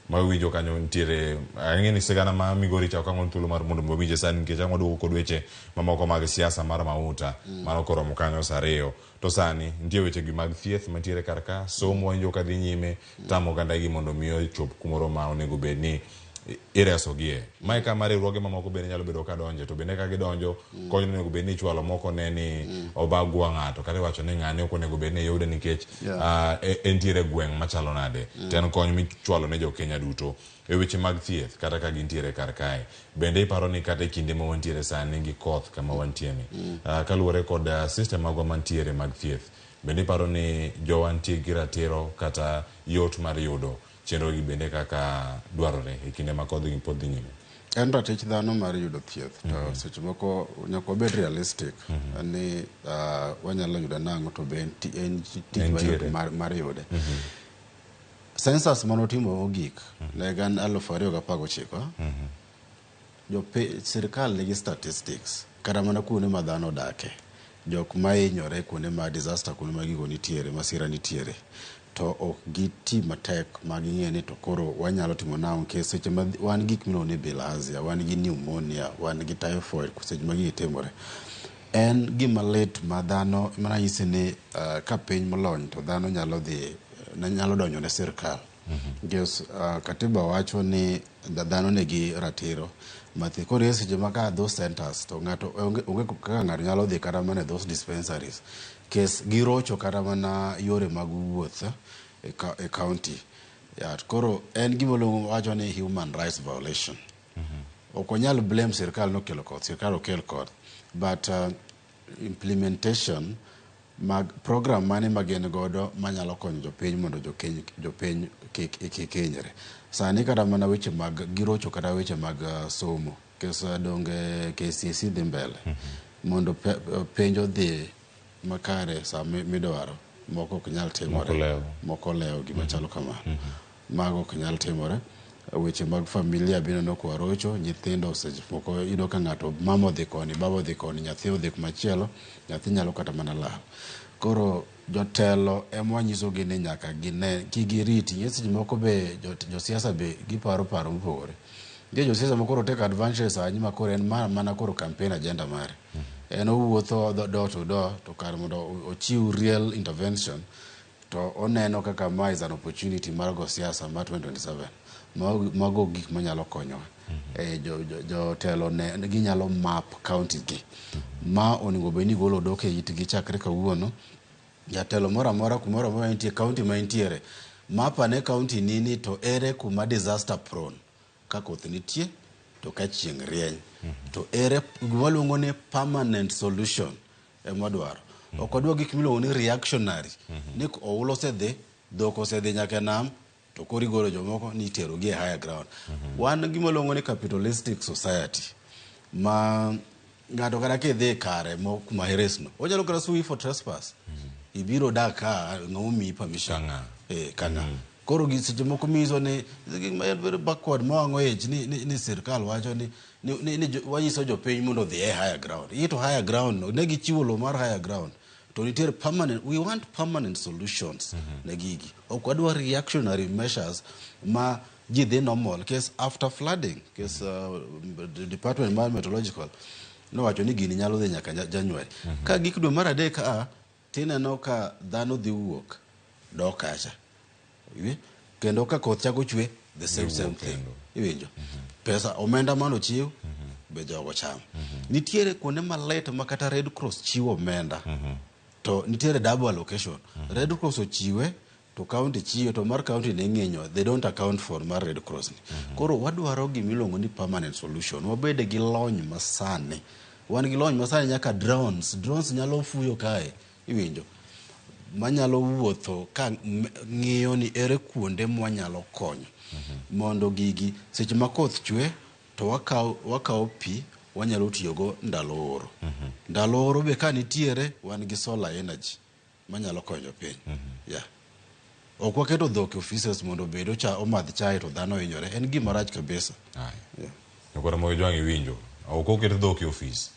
S1: Ma winjo kanyo nitiere ang'e ni sigana ma Migori cha ok ang' wan thuolo mar mondo mi wawinje sani nikech ang' waduogo kod weche mamoko mag siasa mar mauta mano koromo kanyo saa ariyo. To sani nitie weche gi mag thieth mantiere kar ka, somo wawinjo ka dhi nyime, tamo oganda gi mondo mi ochop kumoro ma onego bed ni iresogie. Mae kama riwruoge mamoko bende nyalo bedo ka donje to bende ka gidonjo kony onego bed ni ichwalo moko ne ni obagua ng'ato kata iwacho ni ng'ane ok onego bed ni yude nikech entiere e gweng' machalo nade. To en kony michwalo ne jo Kenya duto e weche mag thieth kata ka gintiere kar kae. Bende iparo ni kata e kinde ma wantiere sani gi koth kama wantie ni, kaluwore kod system magwa mantiere mag thieth, bende iparo ni jowa nitie gi ratiro kata yot mar yudo chenro gi bende kaka dwarore e kinde ma kodh pod dhi nyime?
S2: En ratich dhano mar yudo thieth to seche moko nyaka wabed realistic ni wanyalo yudo nang'o to be en tich mayot mar yude. Census manotimo mogik ne gana 2019, sirikal nigi statistics kata mana kuonde ma dhano odake, jok mahinyore kuonde ma disaster, kuonde ma gigo nitiere, masira nitiere, to ok giti matek ma ging'e ni to koro wanyalo timo nang'o nikech seche ma wan gik miluongo ni bilharzia, wan gi pneumonia, wan gi typhoid seche ma gigi timore. En gima lit ma dhano mana nyisi ni ka piny molony to dhano nyalo dhi nyalo donjo ne sirikal. Nikech katiba wacho ni dhano nigi ratiro mathieth. Koro e seche ma ka those centers to ng'ato onge kaka ng'ato nyalo dhi kata mana e those dispensaries. Kes girocho kata mana yore mag wuoth e county. Koro en gima wacho ni human rights violation. Ok wanyal blame sirikal nokelo koth, sirikal okel koth. But implementation mag program mane ma gin godo manyalo konyo jopiny mondo jopiny kik hinyre. Sani kata mana weche mag girocho kata weche mag somo. Kes donge KCSE dhi mbele. Mondo penj odhi makare sama midwaro. Moko ok nyal timore. Moko olewo gima chalo kamano. Mago ok nyal timore. Weche mag familia be ineno ka warocho, nyithindo seche moko iyudo ka ng'ato mama odhi koni, baba odhi koni, nyathi odhi kumachielo, nyathi nyalo kata mana lal. Koro jotelo ema wanyisogi ni nyaka gine kik giriti. Ing'e seche moko be josiasa be giparo paro mopogore. Nitie josiasa ma koro take advantage sani ma koro en mana koro campaign agenda mare. En owuotho door to door to kar mondo ochiw real intervention to oneno kaka ma is an opportunity mar go siasa mar 2027. Mago gik manyalo konyowa. Jotelo ne ginyalo map county gi. Ma onego bed ni golo odok e itgi chakre kawuono. Jatelo moro amora kumoro amora entie county ma entiere, map ane county ni ni to ere kuma disaster prone. Ka koth nitie to ka chieng' rieny. To ere gima waluongo ni permanent solution ema wadwaro. Ok wadwar gik miluongo ni reactionary. Ni oula osedhi, dhok osedhi nyaka e nam, to koro igolo jomoko ni itero gi e higher ground. Wan gima waluongo ni capitalistic society ma ng'ato kata kidhi kare kuma no onyalo kata sue for trespass. Ibiro dak ka ng'ama omiyi permission. Kang'a. Koro gi seche moko miyiso ni gik ma very backward mawang'o ich ni sirikal wacho ni wanyiso jopiny mondo odhi e higher ground. Ito higher ground no ne gichiwo lowo mar higher ground to nitiere permanent, we want permanent solutions ne gigi. Ok wadwar reactionary measures ma ji dhi normal. Case after flooding, case department mar meteorological nowacho ni gini nyalo dhi nyaka January. Ka gik dwe mar adek a tineno ka dhano dhi wuok dok kacha. Kendo ka koth chako chwe the same thing. Iwinjo? Pesa omenda manochiw be jogo cham. Nitiere kuonde malit ma kata Red Cross chiwo omenda. To nitiere double allocation. Red Cross ochiwe to county chiwe to mar county ne ng'inyo they don't account for mar Red Cross ni. Koro wadwaro gimiluongo ni permanent solution. Wabed gi lony masani. Wan gi lony masani nyaka drones. Drones nyalo fuyo kae. Iwinjo? Manyalo wuotho ka ng'iyo ni ere kuonde mwanyalo konyo. Mondo gigi seche ma koth chwe to wakawo pi wanyalo tiyogo ndalo oro. Ndalo oro be ka nitiere wan gi solar energy manyalo konyo piny. Yeah. Ok waketo dhok e offices mondo obed ocha omadh chae to dhano hinyore. En gima rach kabisa. Yeah.
S1: Nyakoro mogo jwang' iwinjo. Ok oket dhok e ofis.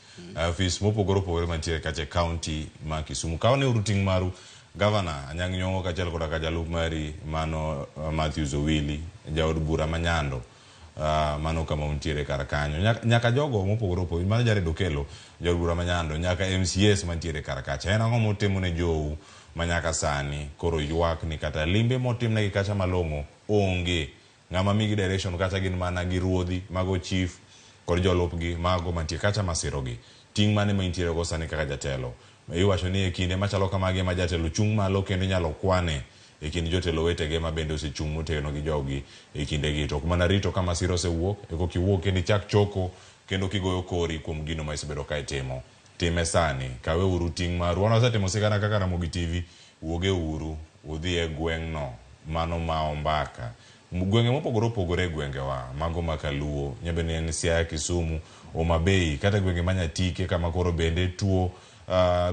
S1: Ofis mopogore opogore mantiere kacha e county ma Kisumu. Kaw ne uru ting' maru Gavana Anyang' Nyong'o kaachiel koda ka jalup mari mano Matthews Owili, jaod bura ma Nyando. Mano kama untiere kar kanyo. Nyaka jogo mopogore opogore, mano Jared Okello, jaod bura ma Nyando, nyaka MCAs mantiere kar kacha. En ang'o mutimo ne jou ma nyaka sani koro ywak ni kata limbe motimnegi kacha malong'o onge. Ng'ama migi direction kacha gin mana gi ruodhi, mago chief kod jolupgi, mago mantie kacha masirogi. Ting' mane ma intiere go sani kaka jatelo? Iwacho ni e kinde machalo kamagi ema jatelo chung' malo kendo inyalo kwane e kind jotelo wetege ma bende osechung' motegno gi jogi e kindegi. To ok mana rito ka masira osewuok, eka iwuog kendo ichak choko kendo kigoyo kori kuom gino ma isebedo ka itimo. Time sani. Kawe uru ting' maru. Wan wasetimo sigana kaka Ramogi TV. Wuoge uru, udhi e gweng'no, mano ma Ombaka. Gwenge mopogore opogore e gwengewa, mago ma Kaluo, nyabed ni en Siaya, Kisumu, Homa Bay, kata gwenge ma Nyatike kama koro bende tuo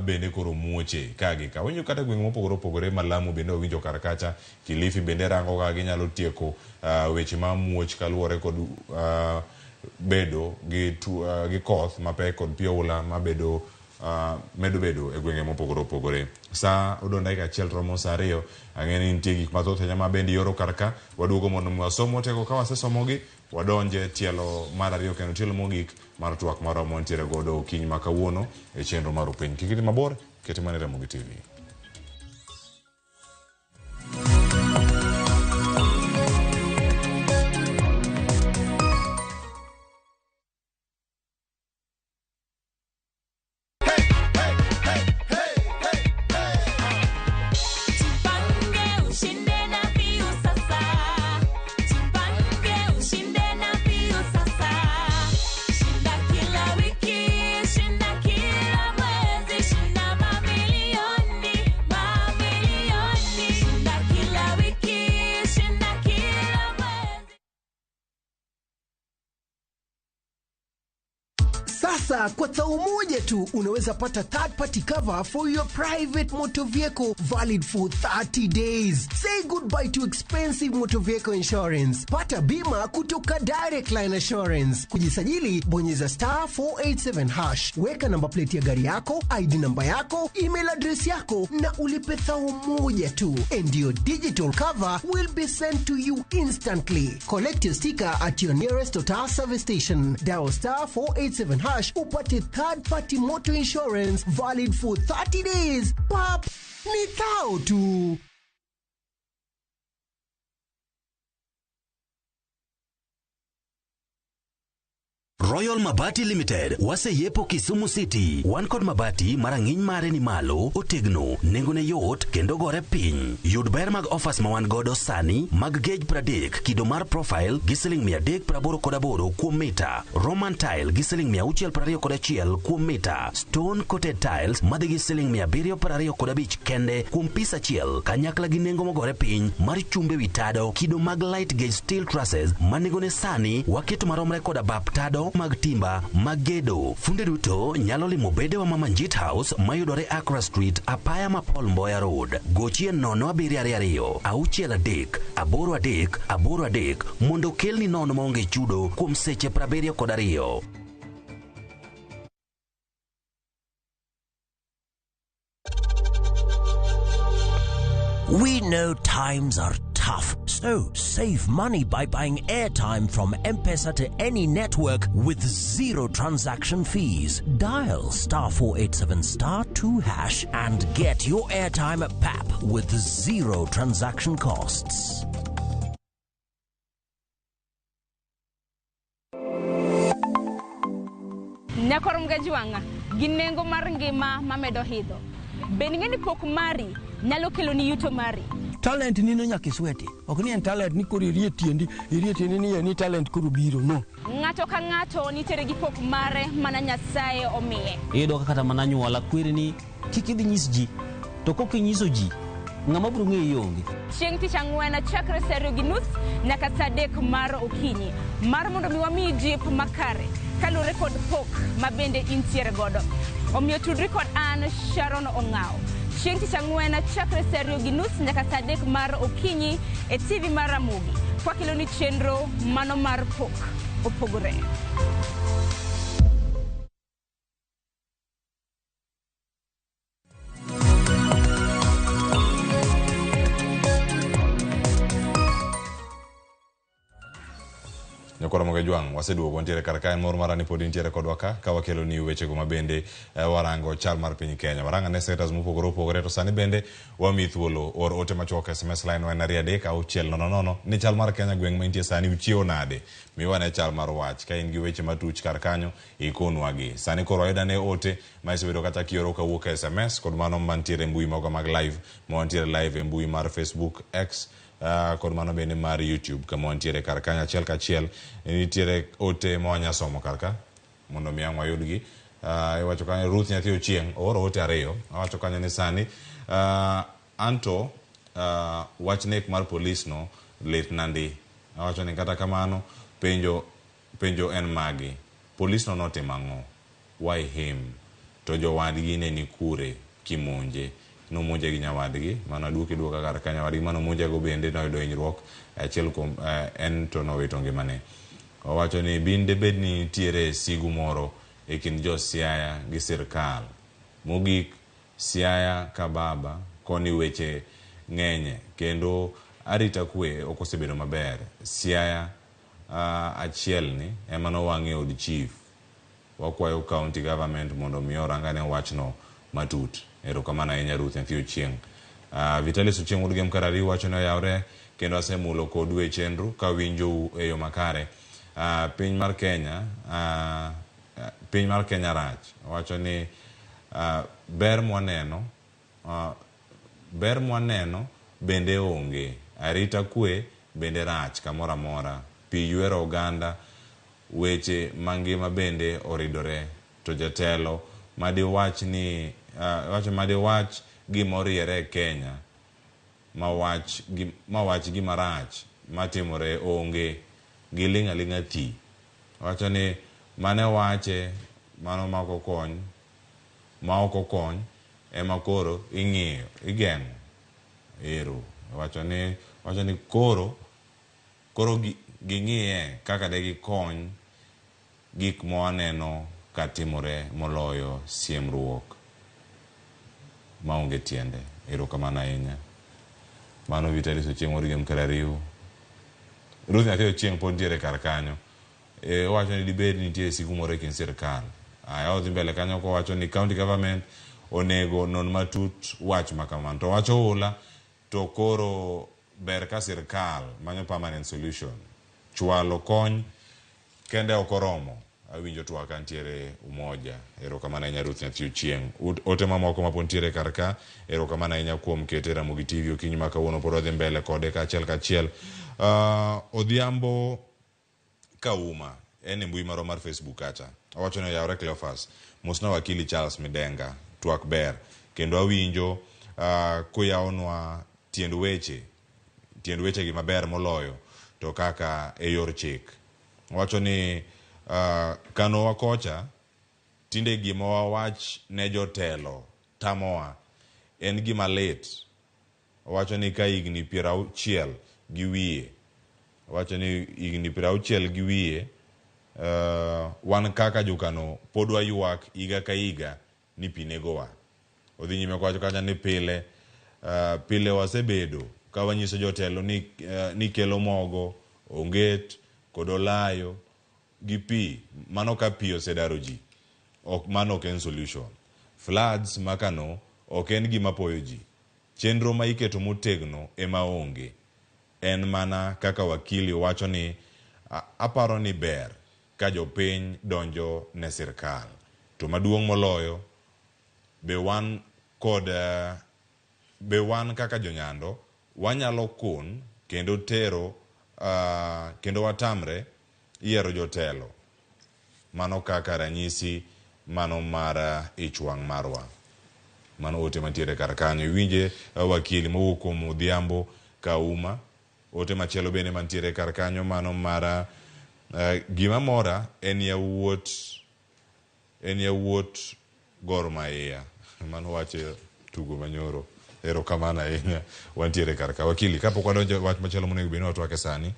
S1: bende koro muoche ka gi ka. Winjo kata gwenge mopogore opogore ma Lamu bende wawinjo kar kacha, Kilifi bende rango kaka ginyalo tieko weche ma muoch kaluwore kod bedo gi gi koth mapek kod pi oula mabedo medo bedo e gwenge mopogore opogore. Sa odong' dakika achiel romo sa 2, ang'e ni nitie gik mathoth ahinya ma bende ioro kar ka, waduogo mondo mi wasom otego ka wasesomogi, wadonje tielo mar 2 kendo tielo mogik mar twak marwa ma wantiere godo okinyi ma kawuono e chenro mar Upiny. Kik idhi mabor, kete mana e Ramogi TV.
S15: Sasa kwa thao moja tu unaweza pata third party cover for your private motor vehicle valid for 30 days. Say goodbye to expensive motor vehicle insurance. Pata bima kutoka Direct Line Assurance. Kujisajili, bonyeza star 487 hash. Weka namba plate ya gari yako, ID namba yako, email address yako na ulipe thao moja tu. And your digital cover will be sent to you instantly. Collect your sticker at your nearest Total service station. Dial star 487 hash upate third party motor insurance valid for 30 days. Pap, ni thao tu.
S16: Royal Mabati Limited waseyepo Kisumu City. Wan kod mabati marang'iny mare ni malo, otegno, nengone yot kendo gore piny. Yud ber mag offers ma wan godo sani mag gauge 30 kido mar profile gi siling 388 kuom mita, Roman tile gi siling 621 kuom mita, stone coated tiles madhi gi siling 725 kende kuom pis achiel, kanyakla gi nengo mogore piny mar chumbe wi tado kido mag light gauge steel trusses ma nengone sani waketo maromre koda bap tado mag timba mag gedo. Funde duto nyalo limo bedewa ma Manjit House mayudore Accra Street, apaya ma Paul Mboya Road. Gochie 0722 63 83 83 mondo kelni nono maonge chudo kuom seche 72.
S17: We know times are tough, so save money by buying airtime from M-Pesa to any network with zero transaction fees. Dial star 487 star 2 hash and get your airtime at PAP with zero transaction costs.
S18: Nyakor Mgajuanga, gi nengo mar ngima mamedo hidho. Bende ing'e ni pok mari nyalo kelo ni yuto mari?
S19: Talent nino nyaka isweti. Ok ni en talent ni koro irie tiendi ni en talent koro biro, no.
S18: Ng'ato ka ng'ato nitiere gi pok mare mana Nyasaye omiye.
S20: Iyudo ka kata mana anyuola kweri ni kik idhi nyis ji, to kok inyiso ji, ng'ama biro ng'eyi onge.
S18: Chieng' tich ang'wen chakre saa 2:30 nyaka saa 3 mar okinyi mar mondo mi wamiyi jip makare kaluwore kod pok ma bende intiere godo. Omiyo tudri kod an Sharon Ong'aw Chieng' tich ang'wen chakre sa 2:30 nyaka sa 3 mar okinyi e TV mar Ramogi. Kwakeloni chenro mano mar pok opogore.
S1: Nyakwar Ramogi Ajwang', waseduogo wantiere kar kae mor mara ni pod intiere kodwa ka ka wakelo ni wechego ma bende eh, warango chal mar piny Kenya. Warang ane sectors mopogore opogore to sani bende wamiyi thuolo or ote machuok SMS line wa en 2 3 6 0 0 ni chal mar Kenya gweng' ma intie sani uchiewo nade? Miwa ane chal mar wach. Ka in gi weche matuch kar kanyo ikonwagi. Sani koro wayud ane ote ma isebedo kata kioro kawuok e SMS kod mano mantiere e mbui magwa mag live ma wantiere live e mbui mar Facebook, X Uh, kod mano bende mar YouTube kama wantiere kar kanyo achiel kachiel nitiere ote ma wanya somo kar ka mondo mi ang' wayudgi. Uh, iwacho kanyo Ruth nyathi Ochieng' ooro ote ariyo owacho kanyo ni sani uh, anto uh, wach nek mar polis no litna ndi. Awacho ni kata kamano penjo penjo en magi polis no notimo ang'o? Why him? To jowadgi ne ni kure kimonje? Nomonje gi nyawadgi, mano aduoki duoka kar ka nyawadgi mane omonjego bende noyudo hinyruok, achiel kuom en to nowito ngimane. Owacho ni bin debed ni nitiere sigu moro e kind jo Siaya gi sirkal. Mogik, Siaya ka baba koni weche ng'enye kendo arita kwe ok osebedo maber. Siaya achielni ema nowang' e od chief. Wakwayo county government mondo omi orangane wachno matut. Erokamano ahinya Ruth nyathi Ochieng'. Uh, Vitalis Ochieng' wuod Gem Karariu wacho ni oyawre kendo asemulo kodu e chenro kawinjou e yo makare. Uh, piny mar Kenya uh, piny mar Kenya rach. Owacho ni uh, ber mwaneno uh, ber mwaneno bende onge. Arita kwe bende rach kamoro amora. Pi ywero oganda Weche mangima bende oridore to jatelo madiwach ni madiwach gima oriere e Kenya mawach mawach gima rach matimore onge, giling' aling'a thi. Wacho ni mane wache mano maok okony maok okony ema koro ing'iyo igeng'o ero. Wacho ni wacho ni koro Koro ging'iye kaka de gikony gik mawaneno ka timore moloyo siemruok maonge tiende. Erokamano ahinya. Mano Vitalis Ochieng' wuod Gem Karariu. Ruth Nyathi Ochieng' pod nitiere kar kanyo. E, owacho ni dibed ni nitie sigu moro e kind sirkal. Aya odhi mbele kanyo kowacho ni county government onego non matut wach ma kamano. To wach oula To koro ber ka sirkal manyo permanent solution. Chwalo kony kende ok oromo. Awinjo twak ka ntiere Umoja. Erokamano ahinya Ruth Nyathi Ochieng'. Ote mamoko mapod ntiere kar ka, erokamano ahinya kuom kete Ramogi TV okinyi ma kawuono pod wadhi mbele kode kaachiel kachiel. Uh, Odhiambo Kauma en e mbui marwa mar Facebook kacha. Owacho ni oyawre Cleophas. Mosna wakili Charles Midenga. Twak ber. Kendo awinjo uh, kuyawonwa tiend weche tiend wechegi maber moloyo to kaka e yor chik. Owacho ni uh, kanowa kocha tinde gima wawach ne jotelo tamowa en gima lit Owacho ni ka higni piero auchiel gi wiye, owacho ni higni piero auchiel gi wiye, uh, wan kaka jokano pod waywak higa ka higa ni pi negowa. Odhi nyime kowacho kacha ni pile, uh, pile wasebedo ka wanyiso jotelo ni, uh, ni kelo mogo, onget kod olayo gi pi, mano ka pi osedaro ji, ok, mano ok en solution. Floods ma Kano ok en gima poyo ji. Chenro ma iketo motegno ema onge. En mana kaka wakili wacho ni aparo ni ber ka jopiny donjo ne sirkal. To maduong' moloyo, be wan kod be wan kaka jonyando wanyalo kun kendo tero kendo watamre yiero jotelo Mano kaka ranyisi mano mar ich wang' marwa. Mano ote mantiere kar kanyo. Iwinje wakili mowuok kuom Odhiambo Kauma. Ote machielo bende mantiere kar kanyo mano mar gima mora en yawuot en yawuot Gor Mahia. Mano wach Tugo manyoro. Erokamano ahinya. Wantiere kar ka. Wakili, kapok wadonjo wach machielo monego bed ni watwake sani,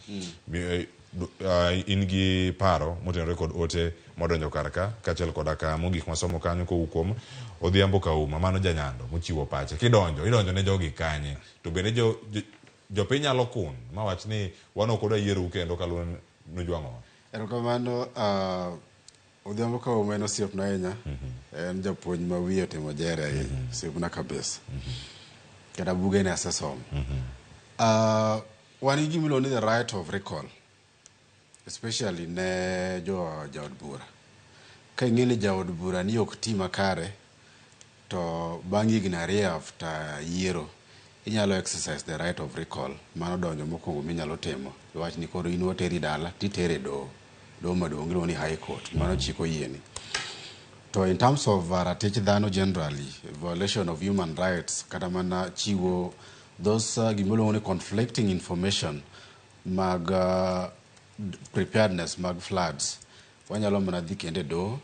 S1: in gi paro motenore kod ote modonjo kar ka, kaachiel koda ka mogik masomo kanyo kowuok kuom Odhiambo Kauma, mano janyando mochiwo pache. Kidonjo, idonjo ne jogi kanye? To bende jo, jo, jopiny nyalo kun ma wach ni wan ok wadwa yierou kendo kaluwore ni nujwang'owa.
S2: Erokamano Odhiambo Kauma en osiepna ahinya. En japuonj ma wiye otimo jere ahinya. Osiepna kabisa. Kata bugene asesomo. Wan gi gima iluongo ni the right of recall. Especially ne jo jaod bura. Ka ing'e ni jaod bura ni ok ti makare, to bang' higni ariyo after yiero, inyalo exercise the right of recall. Mano donjo mokwongo minyalo timo. Iwach ni koro in wateri dala, titere e doho. Doho maduong' iluongo ni High Court. Mano chik oyieni. To in terms of ratich dhano generally, violation of human rights, kata mana chiwo those gima iluongo ni conflicting information mag preparedness mag floods, wanyalo mana dhi kendo e doho.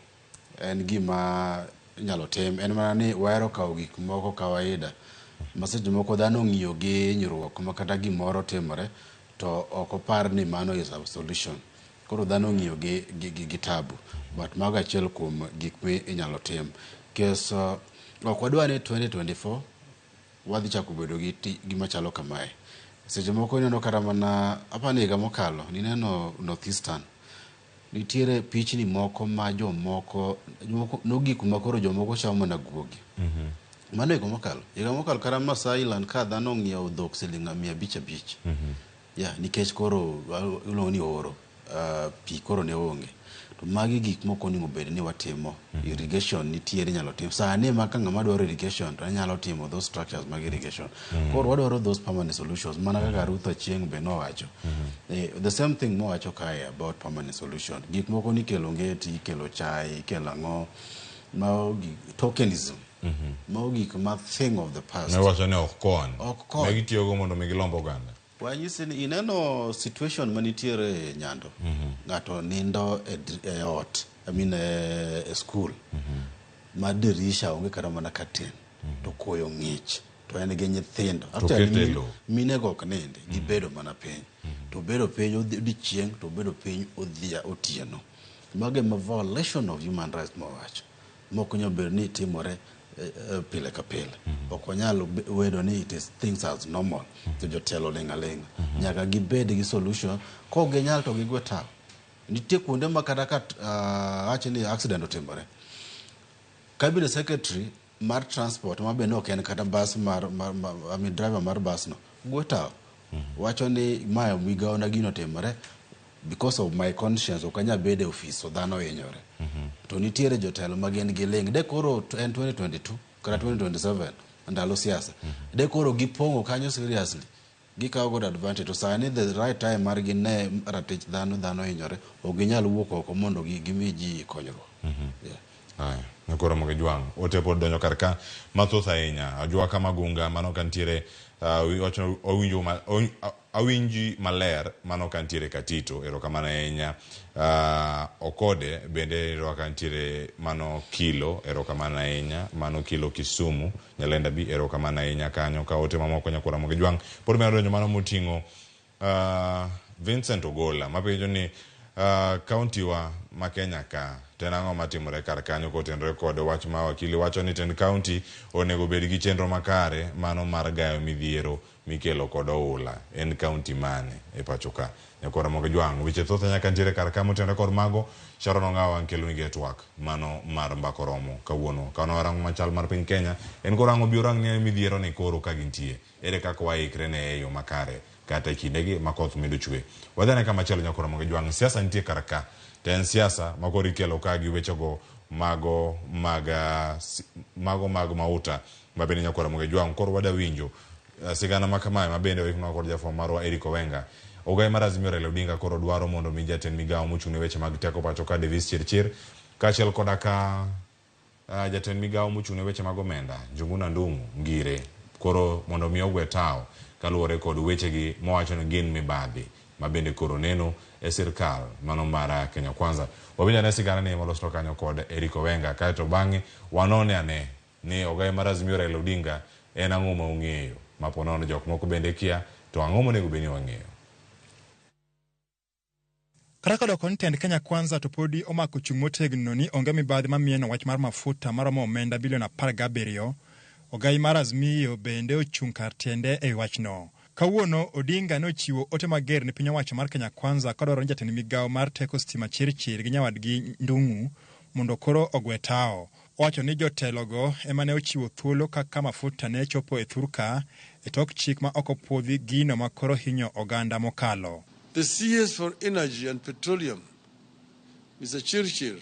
S2: En gima inyalo tim. En mana ni wahero kawo gik moko kawaida. Ma seche moko dhano ong'iyo gi hinyruok ma kata gimoro timore to ok opar ni mano is a solution. Koro dhano ong'iyo gi, gi, gi, gi tabu. But mago achiel kuom gik mi inyalo tim. Kes ok wadwa ni 2024 wadhi chako bedo gi gima chalo kamae. Seche moko ineno kata mana apani higa mokalo nineno North Eastern nitiere pichni moko ma jomoko jomoko nogik ma koro jomoko chamo mana guogi. Mano higa mokalo. Higa mokalo kata Masai Land ka dhano ong'iewo dhok siling 500 500. Yeah, nikech koro iluongo ni oro. Pi koro ne onge. To magi gik moko onego bed ni watimo. Irrigation nitiere inyalo tim. Sani ma ka ng'ama dwaro irrigation to anyalo timo those structures mag irrigation. Koro wadwaro those permanent solutions mana kaka Ruth Achieng' be nowacho. The same thing mowacho kae about permanent solution. Gik moko nikelo ngeti, ikelo chai, ikelo ang'o. Mago tokenism. Mago gik ma thing of the past.
S1: Ne wacho ni ok kony.
S2: Ok kony.
S1: Ne gitiyogo mondo mi gilomb oganda.
S2: Wanyisi ni ineno situation manitiere Nyando. Ng'ato nindo e, e ot, I mean e, e school. Ma dirisha onge kata mana curtain. To koyo ng'ich. To en gi nyithindo. Actually,
S1: kete e lowo.
S2: mine go ok nindi, gibedo mana piny. To bedo piny odiechieng' to bedo piny odhia otieno. Mago ema violation of human rights mowacho. Mok nyal bedo ni timore pile ka pile. Ok wanyal wedo ni it is things as normal. To jotelo ling' aling'a. Nyaka gibed gi solution. Kok ginyal to gigwe tao. Nitie kuonde ma kata ka awach ni accident otimore. Cabinet secretary mar transport ma be ok en kata bus mar, mar, mar I mean driver mar bus no gwe tao. Wacho ni mae migawo na gino otimore because of my conscience ok anyal bedo e ofis to dhano hinyore. To nitiere jotelo ma gin gi ling. De koro en 2022 kata 2027 ndalo siasa. De koro gipong'o kanyo seriously. Gikawo godo advantage to sani the right time mar gi ne ratich dhano dhano hinyore ok ginyal wuok oko mondo gimi ji konyruok. Yeah.
S1: Aya, koro mogo jwang'. Ote pod donjo kar ka mathoth ahinya. Ajwaka Magunga mano ka nitiere wacho awinjo ma, awinji maler mano ka nitiere Katito. Erokamano ahinya. Okode bende rwaka nitiere mano Kilo. Erokamano ahinya. Mano Kilo Kisumu. Nyalenda bi erokamano ahinya kanyo ka ote mamoko nyakwara mogo jwang'. Pod medo donjo mano moting'o Vincent Ogola mapenjo ni kaunti wa ma Kenya ka to en ang'o matimore kar kanyo kotenore kod wach ma wakili wacho ni tend kaunti onego bed gi chenro makare mano mar gayo midhiero mikelo kod oula. En kaunti mane e pacho ka? Nyakwara Mogo Jwang', weche thoth ahinya ka nitiere kar ka motenore kod mago. Sharon Ong'awa keloni gi e twak mano mar mbako romo kawuono. Ka warango machal mar piny Kenya, en koro ang' obi orang ni midhiero ni koro ka gintie. Ere kaka waikre ne e yo makare kata e kindegi ma koth medo chwe. Wadhi ane kamachielo nyakwara Mogo Jwang', siasa nitie kar ka. To en siasa ma koro ikelo ka gi wechego mago mag mago mag mauta ma bende nyakwara Mogo Jwang' koro wada winjo sigana ma kamae ma bende oiknwa kod jafwambo marwa Eric Owenga. Ogai mar Azimio Raila Odinga koro dwaro mondo mi jatend migawo mochung' ne weche mag teko pacho ka Davis Chirchir kaachiel koda ka jatend migawo mochung' ne weche mag omenda Njuguna Ndung'u Ngire koro mondo mi ogwe tawo kaluwore kod wechegi mowacho ni gin mibadhi ma bende koro neno e sirkal mano mar Kenya Kwanza. Wawinj ane sigana ni molosnwa kanyo kod Eric Owenga kaeto bang'e wanone ane ni ogaye mar Azimio Raila Odinga en ang'o ma ong'eyo ma po nono jok moko bende kia to ang'o monego bed ni wang'eyo.
S21: Kata kodoko ni tend Kenya Kwanza to podi omako chung' motegno ni onge mibadhi mamieno wach mar mafuta maromo omenda bilion 17, ogai mar Azimio bende ochung' kar tiende e wachno. Kawuono Odinga ne ochiwo ote mager ne piny owacho mar Kenya Kwanza kodwaro ni jatend migawo mar teko stima Chirchir gi nyawadgi Ndung'u mondo koro ogwe tawo. Owacho ni jotelogo ema ne ochiwo thuolo kaka mafuta ne chopo e thurka e tok chik ma ok opuodhi gino ma koro hinyo oganda mokalo.
S22: The CS for Energy and Petroleum, Mr. Chirchir,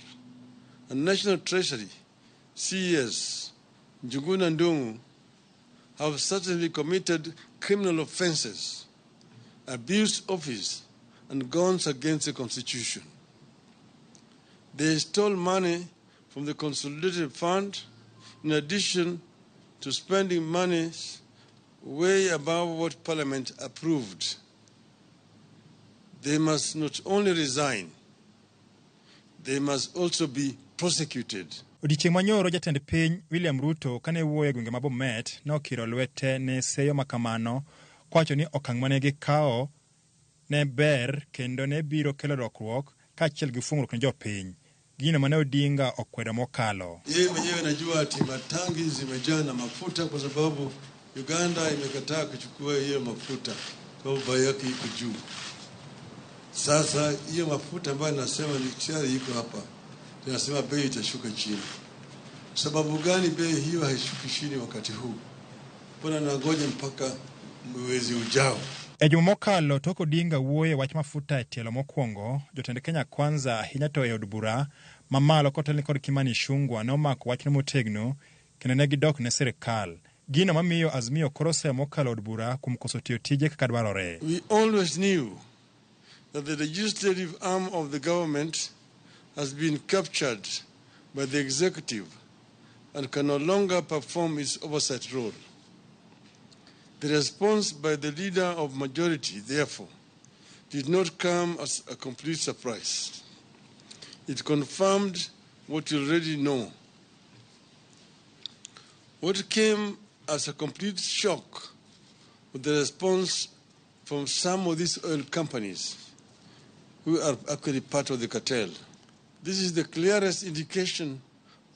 S22: and National Treasury, CS Njuguna Ndung'u, have certainly committed criminal offenses, abused office, and gone against the Constitution. They stole money from the Consolidated Fund, in addition to spending money way above what Parliament approved. They must not only resign, they must also be prosecuted.
S21: Odiechieng' manyoro jatend piny William Ruto kane wuoyo e gwenge ma Bomet ne okiro lwete ne seyo makamano kowacho ni okang' mane gikawo ne ber kendo ne biro kelo lokruok kaachiel gi fungruok ne jopiny. Gino mane Odinga okwedo mokalo.
S22: Yeye mwenyewe najua ati matangi zimejaa na mafuta kwa sababu Uganda imekataa kuchukua hiyo mafuta kwa sababu bei yake iko juu. Sasa hiyo mafuta ambayo nasema ni tayari iko hapa, tunasema bei itashuka chini. Sababu gani bei hiyo haishuki chini wakati huu? Mbona nangoja mpaka mwezi ujao?
S21: E juma mokalo tok Odinga wuoyo e wach mafuta e tielo mokwongo, jotend Kenya Kwanza ahinya to e od bura mamalo kotelni kod Kimani Ichung'wah ne omako wachno motegno kendo ne gidok ne sirikal. Gino mamiyo Azimio koro oseyo mokalo od bura kuom koso tiyo tije kaka dwarore.
S22: We always knew that the legislative arm of the government has been captured by the executive and can no longer perform its oversight role. The response by the leader of majority, therefore, did not come as a complete surprise. It confirmed what you already know. What came as a complete shock was the response from some of these oil companies who are actually part of the cartel. This is the clearest indication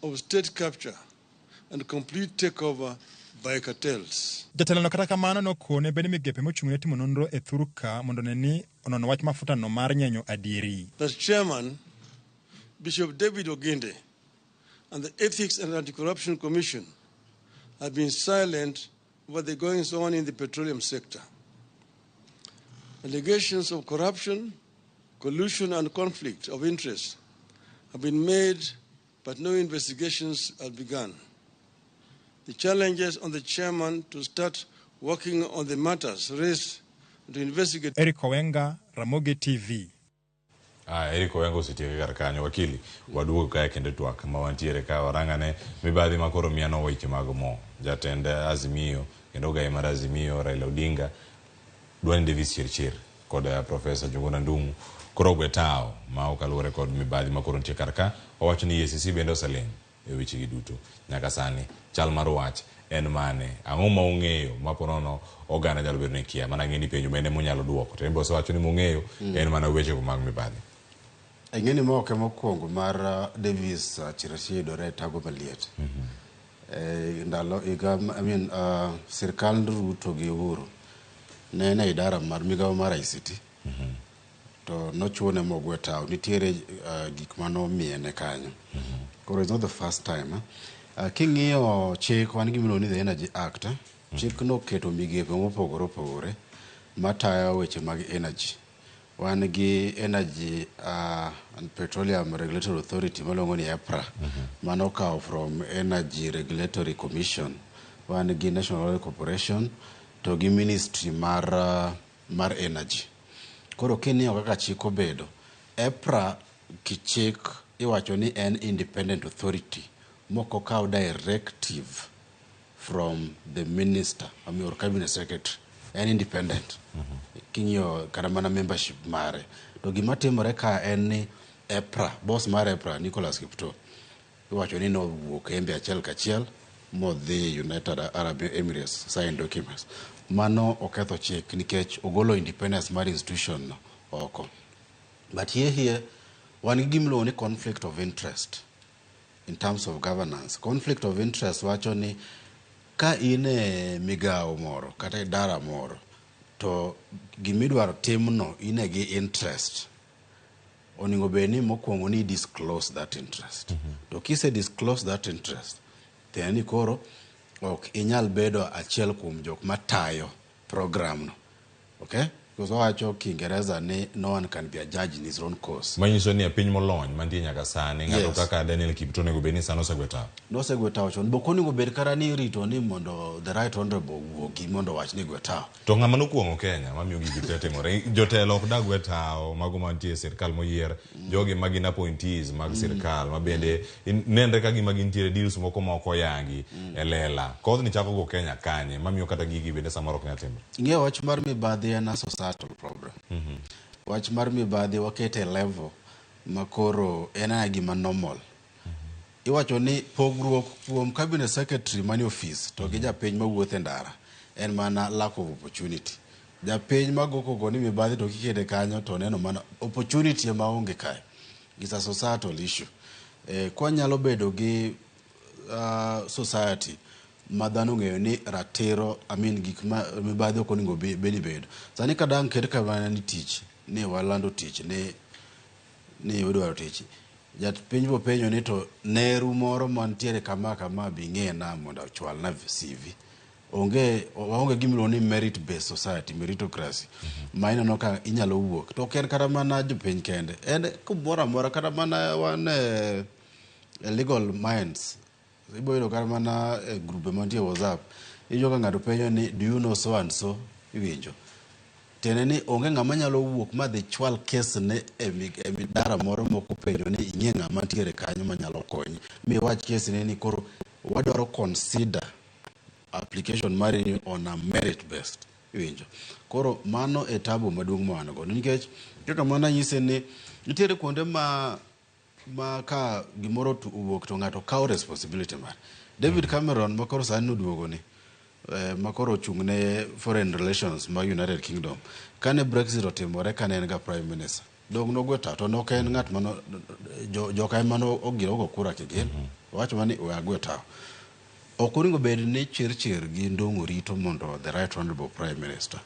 S22: of state capture and complete takeover by cartels.
S21: Jatelono kata kamano nokone bende migepe mochung' ne timo nonro e thurka mondo ne ni onono wach mafuta no mar nyenyo adieri.
S22: The chairman, Bishop David Oginde, and the Ethics and Anti-Corruption Commission have been silent over the goings on in the petroleum sector. Allegations of corruption, collusion, and conflict of interest have been made, but no investigations have begun. The challenges on the chairman to start working on the matters raised and to investigate.
S21: Eric Owenga, Ramogi TV.
S1: Eric Owenga osetieke kar kanyo. Wakili, waduogo kae kendo twak ma wantiere ka warangane mibadhi ma koro miano weche mag mo. Jatend Azimio kendo ogai mar Azimio Raila Odinga dwa ni Davis Chirchir kod Profesa Njuguna Ndung'u koro ogwe tawo ma ok aluwore kod mibadhi ma koro nitie kar ka. Owacho ni EACC bende oseling' e wechegi duto nyaka sani. Chal mar wach en mane? Ang'o ma ung'eyo ma po nono oganda nyalo bedo ni kia? Mana ng'e ni penjo mene munyalo duoko. To en be osewacho ni mong'eyo en mana wechego mag mibadhi.
S2: Ing'e ni ma ok mokwongo mar Davis Chirchir yudore e tago maliet. Ndalo higa, I mean, sirkal Ruto gi Uhuru ne en e idara mar migawo mar ICT. To nochune mogwe tawo. Nitiere gik manomiene kanyo. Koro it's not the first time. King'iyo chik wan gi miluongo ni the Energy Act. Chik noketo migepe mopogore opogore matayo weche mag energy. Wan gi Energy and Petroleum Regulatory Authority maluongo ni EPRA. Mano okawo from Energy Regulatory Commission. Wan gi National Oil Corporation to gi Ministry mar Energy. Koro king'iyo kaka chik obedo, EPRA kichik iwacho ni en independent authority mok okaw directive from the minister, I mean, or cabinet secretary. En independent. King'iyo kata mana membership mare. To gima timore ka en ni EPRA, boss mar EPRA, Nicholas Kiptoo, iwacho ni nowuok embe achiel kachiel modhi United Arab Emirates sign documents. Mano oketho chik nikech ogolo independence mar institution no oko. But here wan gi gimiluongo ni conflict of interest in terms of governance. Conflict of interest wacho ni ka in e migawo moro kata e dara moro to gimidwaro timno in e gi interest onego bed ni mokwongo ni disclose that interest. To kise disclose that interest tiende ni koro ok inyal bedo achiel kuom jok matayo program no. Okay? Because wawacho Kiingereza ni no one can be a judge in his own cause.
S1: Manyiso ni e piny molony mantie nyaka sani ng'ato
S2: Yes.
S1: kaka Daniel Kipto onego bed ni sani osegwe tao.
S2: Nosegwe tao chon. Bok onego bed kata ni irito ni mondo the right honorable owuogi mondo owach ni gwe tao.
S1: To ng'ama nokuong'o Kenya mamiyo gigi te timore? Jotelo ok dag we tao mago mantie e sirkal moyier, jogi ma gin appointees mag sirkal ma bende nenre ka gima gintiere deals moko ma ok oyangi e lela. Kodhni chako go Kenya kanye mamiyo kata gigi bende samoro ok nyal timore?
S2: Ing'eyo wach mar mibadhi en a societal problem. Wach mar mibadhi wakete e level ma koro en aya gima normal. Iwacho ni pogruok kuom cabinet secretary manie ofis to gi japiny mawuotho e ndara en mana lack of opportunity. Japiny mago koko ni mibadhi to kikete kanyo to neno mana opportunity ema onge kae. It's a societal issue. Kwanyalo bedo gi society ma dhano ong'eyo ni ratiro, I mean gik ma mibadhi ok onego bed ni bedo. Sani ka dang' ket kamana ni tich, ni walando tich, ni idwaro tich. Japiny bo penjo ni to neru moro mantiere kama kama bi ng'ena mondo ochwalna CV. Onge waonge gima iluongo ni merit based society, meritocracy. Ma ineno ka inyalo wuok. To ok en kata mana jopiny kende. En kumoro amora kata mana wan e legal minds. Ibo yudo kata mana e grube mantie WhatsApp. Iwinjo ka ng'ato penjo ni do you know so and so? Iwinjo. Tiende ni onge ng'ama nyalo wuok ma dhi chwal kes ne e midara moro mok openjo ni ing'e ng'ama ntiere kanyo manyalo konyi. Miwach kes ne ni koro wadwaro consider application mari ni on a merit based. Iwinjo. Koro mano e tabu maduong' ma wan godo nikech kaka mana nyise ni nitiere kuonde ma ka gimoro owuok to ng'ato kawo responsibility mare. David Cameron ma koro sani oduogo ni ma koro ochung' ne foreign relations ma United Kingdom. Kane Brexit otimore kane en ga prime minister. Dong nogwe tao to nok en ng'at mano joka ema no ogiro go kura kigin. Owacho mana ni we agwe tao. Ok onego bed ni Chirchir gi Ndong'o rito mondo the right honorable prime minister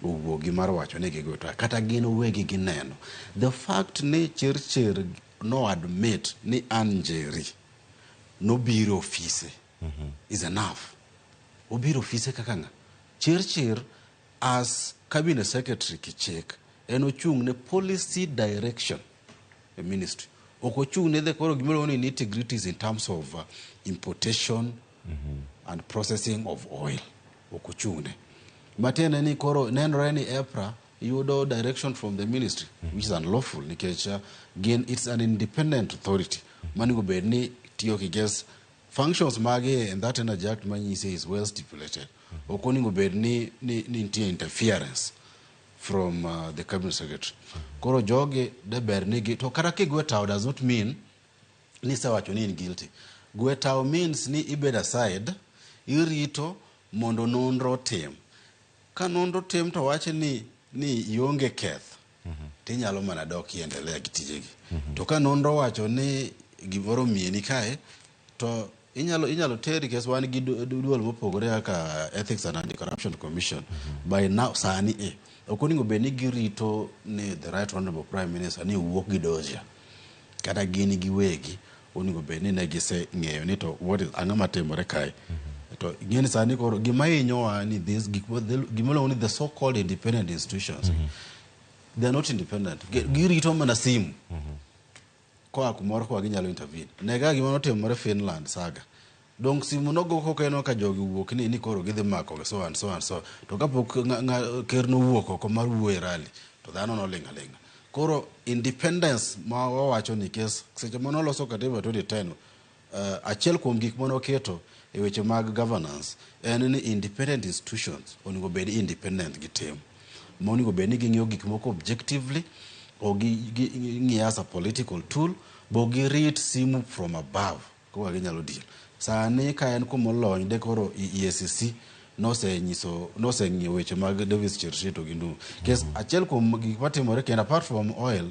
S2: owuogi mar wacho ni gigwe tao. Kata gin owegi gineno. The fact ni Chirchir no admit ni Ann Njeri nobiro ofise is enough. Obiro ofise kaka ng'a? Chirchir as cabinet secretary kichik en ochung' ne policy direction e ministry. Ok ochung' ne the koro gimiluongo ni nitty-gritties in terms of importation and processing of oil. Ok ochung' ne. Matiende ni koro nenore ni EPRA yudo direction from the ministry which is unlawful nikech gin it's an independent authority manego bed ni tiyo kiges functions mage in that Energy Act manyise is well stipulated. Ok onego bed ni nitie interference from the cabinet secretary. Koro jogi de ber ni gi to kata kigwe tao does not mean ni isewacho ni in guilty. Gwe tao means ni ibed aside, irito mondo nonro otim. Ka nonro tim to wache ni ionge keth, tinyalo mana dok iendelea gi tijegi. To ka nonro owacho ni gimoro omieni kae, to inyalo teri kes wan gi duol mopogore kaka Ethics and Anti-Corruption Commission. By now sani ok onego bed ni girito ni the right honorable prime minister ni owuok gi dosia. Kata gin giwegi onego bed ni ne giseng'eyo ni to what is ang'o matimore kae. To ing'e ni sani koro gima hinyowa ni this gima iluongo ni the so called independent institutions. They are not independent. Girito mana simu. Koa kumoro koa ginyalo intervene. Ne kaka gima notimore Finland saga. Dong simu nogo kokeno ka jogi wuok ni koro gidhi mako so and so and so. To kapok ker nowuok oko mar wuoyo e rally to dhano noling' aling'a. Koro independence ma wawacho ni kes seche mane oloso katiba 2010 achiel kuom gik mane oketo e weche mag governance en ni independent institutions onego bed independent gi tim. Ma onego bed ni ging'iyo gik moko objectively o ging'iyo as a political tool bo girit simu from above koka ginyalo deal. Sani ka en kumolony de koro EACC nosenyiso noseng'iyo weche mag Davis Chirchir to gi Ndung'u. Kes achiel kuom gik matimore kendo apart from oil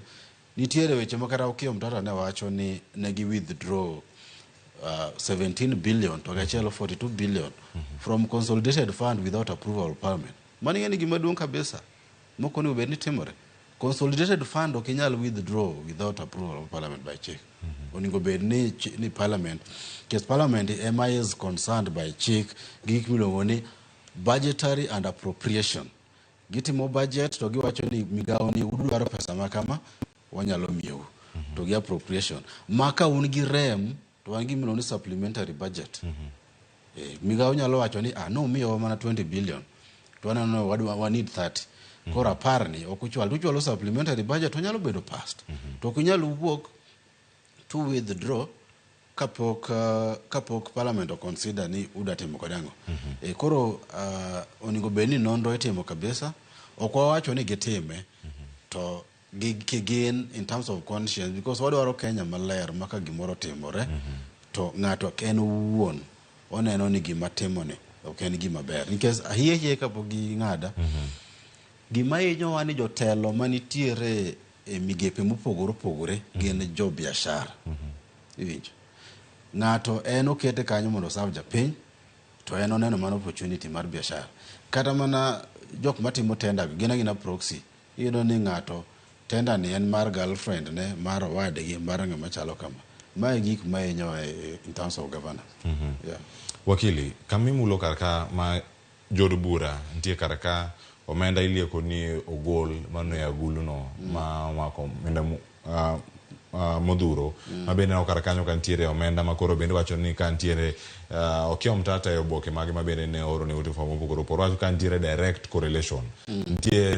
S2: nitiere weche ma kata Okiya Omtata ne wacho ni ne gi withdraw 17 billion to gachielo 42 billion from consolidated fund without approval of parliament. Mano ing'e ni gima duong' kabisa mok onego bed ni timore. Consolidated fund ok inyal withdraw without approval of parliament by chik. Onego bed ni, ni parliament, nikech parliament ema is concerned by chik gi gik miluongo ni budgetary and appropriation. Gitimo budget to giwacho ni migawo ni udwaro pesa ma kama wanyalo miyou to gi appropriation. Ma ka un gi rem to wan gi gimiluongo ni supplementary budget. Migawo nyalo wacho ni ah, numiyowa mana 20 billion to waneno ni wadwa wa need 30 koro apar ni ok uchwal to uchwalo supplementary budget to nyalo bedo passed to ok unyal wuok to withdraw kapok parliament o consider ni udwa timo kode ang'o. Koro onego bed ni nonro itimo kabisa. Ok wawacho ni gitime to gi gin in terms of conscience because wadwaro Kenya maler ma ka gimoro otimore to ng'ato en owuon oneno ni gima timoni ok en gima ber nikech hie hie kapok ging'ada gima hinyowa ni jotelo manitiere e migepe mopogore opogore gin jo biashara. Iwinjo? Ng'ato en okete kanyo mondo oserve japiny to en oneno mana opportunity mar biashara. Kata mana jok matimo tender gin agina proxy. Iyudo ni ng'ato tender ni en mar girlfriend ne, mar owadgi, mar ng'ama chalo kama. Mae gik ma hinyowa in terms of governance. Yeah.
S1: Wakili, kama imulo kar ka ma jood bura nitie kar ka omenda ilieko ni ogol mano e agulu no ma omako omenda modhuro ma bende neno kar kanyo ka nitiere omenda ma koro bende wacho ni ka nitiere Okiya Omtata e oboke mage ma bende ne ooro ne ute fwambo mopogore opogore wacho ka nitiere direct correlation nitie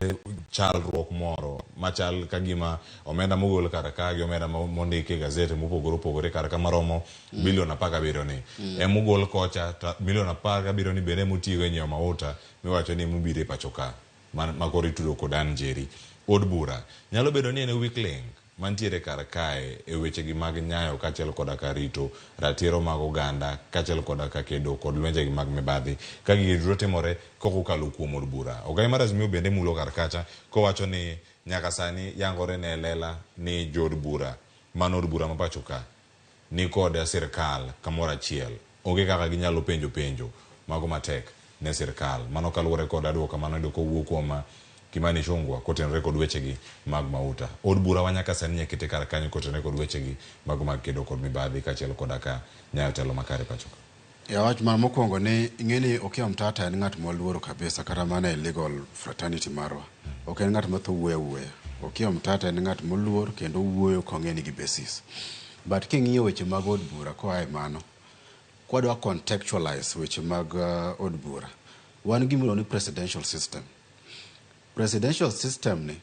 S1: chalruok moro machal ka gima omenda mogol kar ka gi omenda mondiki e gazet mopogore opogore kar ka maromo bilion 17 ni emogol kocha to milion 17 ni bende emotigo e nyiewo mauta miwacho ni emobiro e pacho ka ma koro itudo kod Ann Njeri. Od bura nyalo bedo ni en e weak link mantiere kar kae e wechegi mag nyayo kaachiel koda ka rito ratiro mag oganda kaachiel koda ka kedo kod lwenjegi mag mibadhi ka gigi duto timore kok okalo kuom od bura. Ogai mar Azimio bende mulo kar kacha kowacho ni nyaka sani yangore ne lela ni jood bura mano od bura ma pacho ka ni kod sirkal kamoro achiel onge kaka ginyalo penjo penjo mago matek ne sirkal. Mano kaluwore kod aduoka mano yudo kowuok kuom Kimani Ichung'wa kotenore kod wechegi mag mauta. Od bura wa nyaka sani nyakete kar kanyo kotenore kod wechegi mago mag kedo kod mibadhi kaachiel koda ka nyayo telo makare pacho ka.
S2: Ya wach mar mokwongo ni ing'e ni Okiya Omtata en ng'at mwaluoro kabisa kata mana e legal fraternity marwa. Ok en ng'at matho wuoyo awuoya. Okiya Omtata en ng'at moluor kendo wuoyo kong'e ni gi basis. But king'iyo weche mag od bura koa e mano, kwadwa contextualize weche mag od bura, wan gi gimiluongo ni presidential system. Presidential system ni,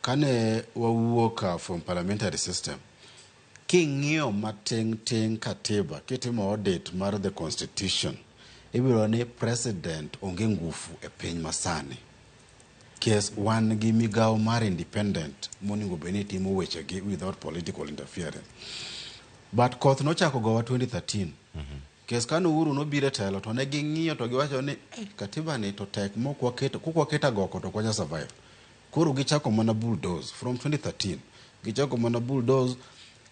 S2: kane wawuok from parliamentary system, king'iyo matin tin katiba, kitimo audit mar the constitution, ibiro ni president onge ngufu e piny masani. Kes wan gi migawo mar independent monego bed ni timo wechegi without political interference. But koth nochako gowa 2013. Kes kane Uhuru nobiro e telo to ne ging'iyo to giwacho ni eh, katiba ni to tek mok waketo kok waketo agoko to ok wanyal survive. Koro gichako mana bulldoze from 2013. Gichako mana bulldoze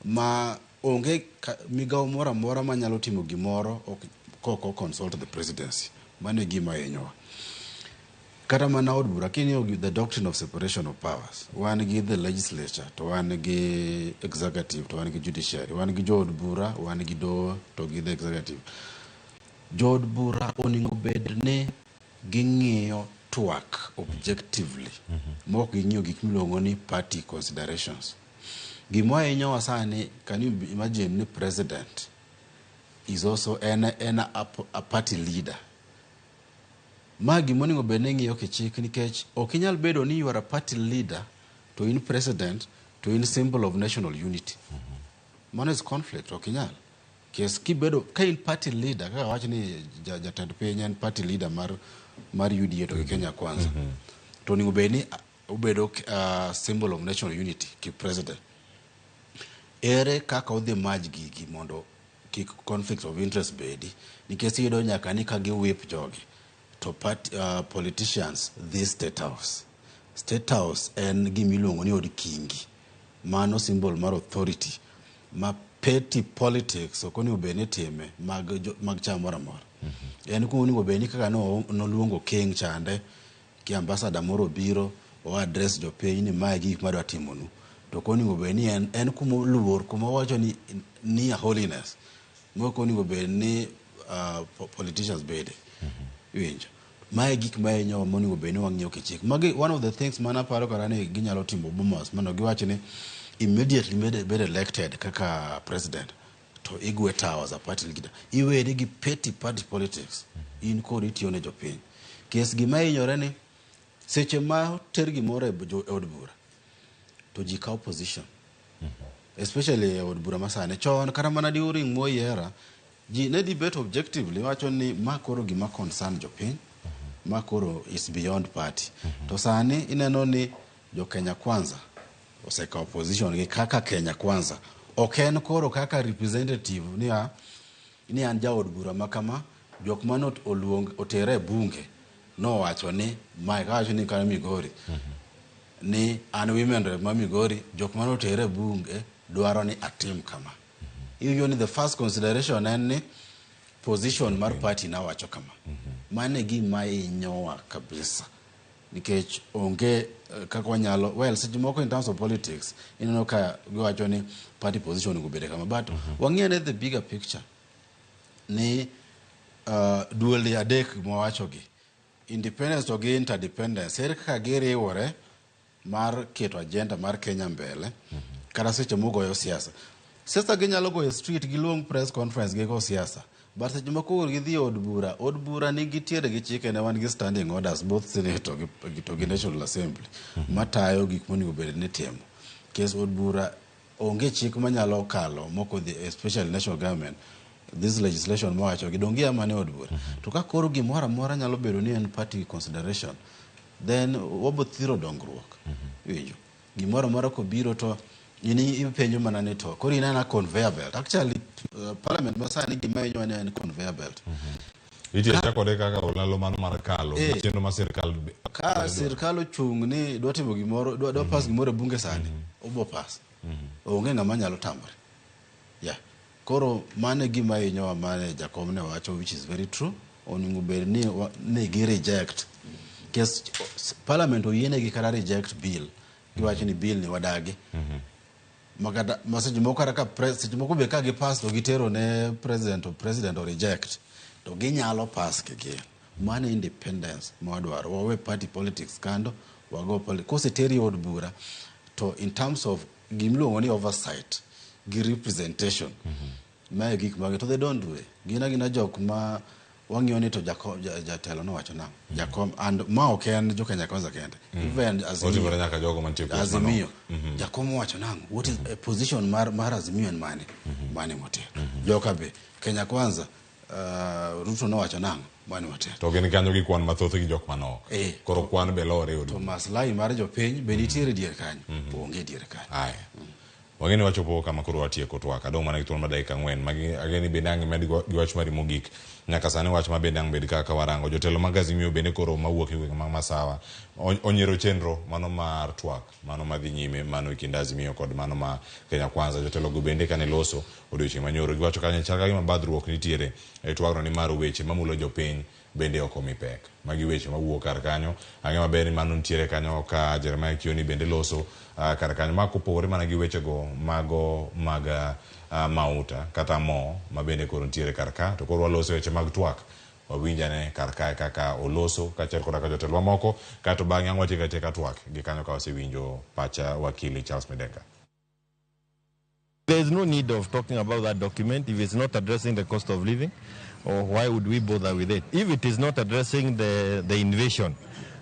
S2: ma onge migawo moro amora manyalo timo gimoro ok kok o consult the presidency. Mano e gima hinyowa. Kata mana od bura king'iyo the doctrine of separation of powers, wan gi the legislature to wan gi executive to wan gi judiciary, wan gi jood bura, wan gi doho to gi the executive. Jood bura onego bed ni ging'iyo twak objectively mok ging'iyo gik miluongo ni party considerations. Gima hinyowa sani, can you imagine ni president is also en a party leader. Ma gima onego bed ni ing'iyo kichik nikech ok inyal bedo ni you are a party leader to in president to in symbol of national unity. Mano is conflict, ok inyal. Kes kibedo ka in party leader kaka wach ni jatend piny en party leader mar UDA to gi Kenya Kwanza. To onego bed ni obedo symbol of national unity ki president. Ere kaka odhi merge gigi mondo kik conflict of interest bedi nikech iyudo nyaka ni ka gi whip jogi to part, politicians dhi State House. State House en gimiluongo ni od kingi, mano symbol mar authority ma petty politics ok onego bed ni itime mag chama moro amora. En kuma onego bed ni kaka noluongo king chande ki ambassador moro obiro o address jopiny ni mae gik madwa timonu, to ok onego bed ni en kuma oluor, kuma wacho ni a holiness mok onego bed ni politicians bede. Iwinjo mae gik ma hinyowa monego bed ni wang'iyo kichik. Magi one of the things mana paro kara ni ginyalo timo Bomas mondo giwach ni immediately bed elected kaka president to igwe tawo as a party leader, iweri gi petty party politics, in koro itiyo ne jopiny. Kes gima hinyore ni seche ma ter gimoro e od bura to ji kawo position, especially e od bura masani. Chon kata mana during Moi era ji ne debate objectively, wacho ni ma koro gima concern jopiny, ma koro is beyond party. To sani ineno ni jo Kenya Kwanza osekawo position gi kaka Kenya Kwanza, ok en koro kaka representative ni an jaod bura ma kama, jok mane oluong otere e bunge nowacho ni mae, kawacho ni kanyo Migori ni an women rep ma Migori, jok mane otere e bunge dwaro ni atim kama. Iwinjo ni the first consideration en ni position mar party nawacho kama. Mano e gima hinyowa kabisa nikech onge kaka wanyalo, well, seche moko in terms of politics ineno ka giwacho ni party position onego bed kama, but wang'i ane the bigger picture ni duol adek mwawachogi, independence to gi interdependence, ere kaka giriwore mar keto agenda mar Kenya mbele. Kata seche mugoyo siasa, siasa ginyalo goyo street, giluong press conference, gigo siasa, but seche moko gidhi e od bura, od bura nigi tiere gi chike ne, wan gi standing orders both senate to gi National Assembly matayo gik monego bed ni timo. Kes od bura onge chik manyalo kalo moko dhi, especially national government this legislation mowacho gi donge mane od bura. To ka koro gimoro amora nyalo bedo ni en party consideration, then wabo thiro dongruok. Iwinjo gimoro amora kobiro to in ipenjo mana ni to koro inena conveyor belt. Actually, parliament masani gima hinyowa ni en conveyor belt.
S1: Itiyo atia kode kaka olalo mano mar kalo chenro mar sirikal.
S2: Ka sirikal ochung' ni dwa timo gimoro, dwa pass gimoro e bunge sani, obo pass, onge ng'ama nyalo tamore. Yeah, koro mano e gima hinyowa mane jakom ne wacho, which is very true. Onego bed ni gi reject kes parliament oyienegi kata reject bill, giwacho ni bill ni wadagi. Makata ma seche moko kata ka seche moko be ka gipass to gitero ne president to president o reject to ginyalo pass kigin. Mano independence ma wadwaro, wawe party politics kando, wago koseteri e od bura to in terms of gimiluongo ni oversight gi representation, mae gik mage to they don't do it. Gin agina jok ma wang'iyo ni to jatelo nowacho nang'o, jakom, and ma ok en jo Kenya Kwanza kende, even Azimio.
S1: Otimore nyaka jogo mantie kweth manok.
S2: Azimio, jakom owacho nang'o, what is position mar Azimio en mane, mane motero joka be Kenya Kwanza, Ruto nowacho nang'o, mane motero.
S1: To gin kanyo gi kwan mathoth gi jok manok. Koro kwan be lore e od
S2: to
S1: bura.
S2: Maslahi mar jopiny be nitiere dier kanyo, onge dier kanyo.
S1: Aya. Wageni wachopo kama koro watieko twak. Adong' mana gi thuolo mar dakika 4. Magi ageni bende ang' imed gi wach mari mogik. Nyaka sani wach ma bende ang' bed kaka warango. Jotelo mag Azimio bende koro mawuok e gwenge mag Masawa onyiero chenro mano mar twak mano madhi nyime mano e kind Azimio kod mano ma Kenya Kwanza. Jotelo go bende kane loso odiochieng' manyoro giwacho kanyo chal ka gima badhruok nitiere e twagno ni mar weche mamulo jopiny bende ok omi pek. Magi weche mawuok kar kanyo. Ang'e maber ni mano nitiere kanyo ka Jeremiah Kioni bende loso kar kanyo. Ma kopogore mana gi wechego mago mag mauta kata mo ma bende koro nitiere kar ka. To koro waloso weche mag twak. Wawinjane kar kae kaka oloso kaachiel koda ka jotelo mamoko. Kaeto bang'e ang' watieko atieka twak gi kanyo ka wasewinjo pacha wakili Charles Midenga.
S4: There is no need of talking about that document if it's not addressing the cost of living, or why would we bother with it? If it is not addressing the invasion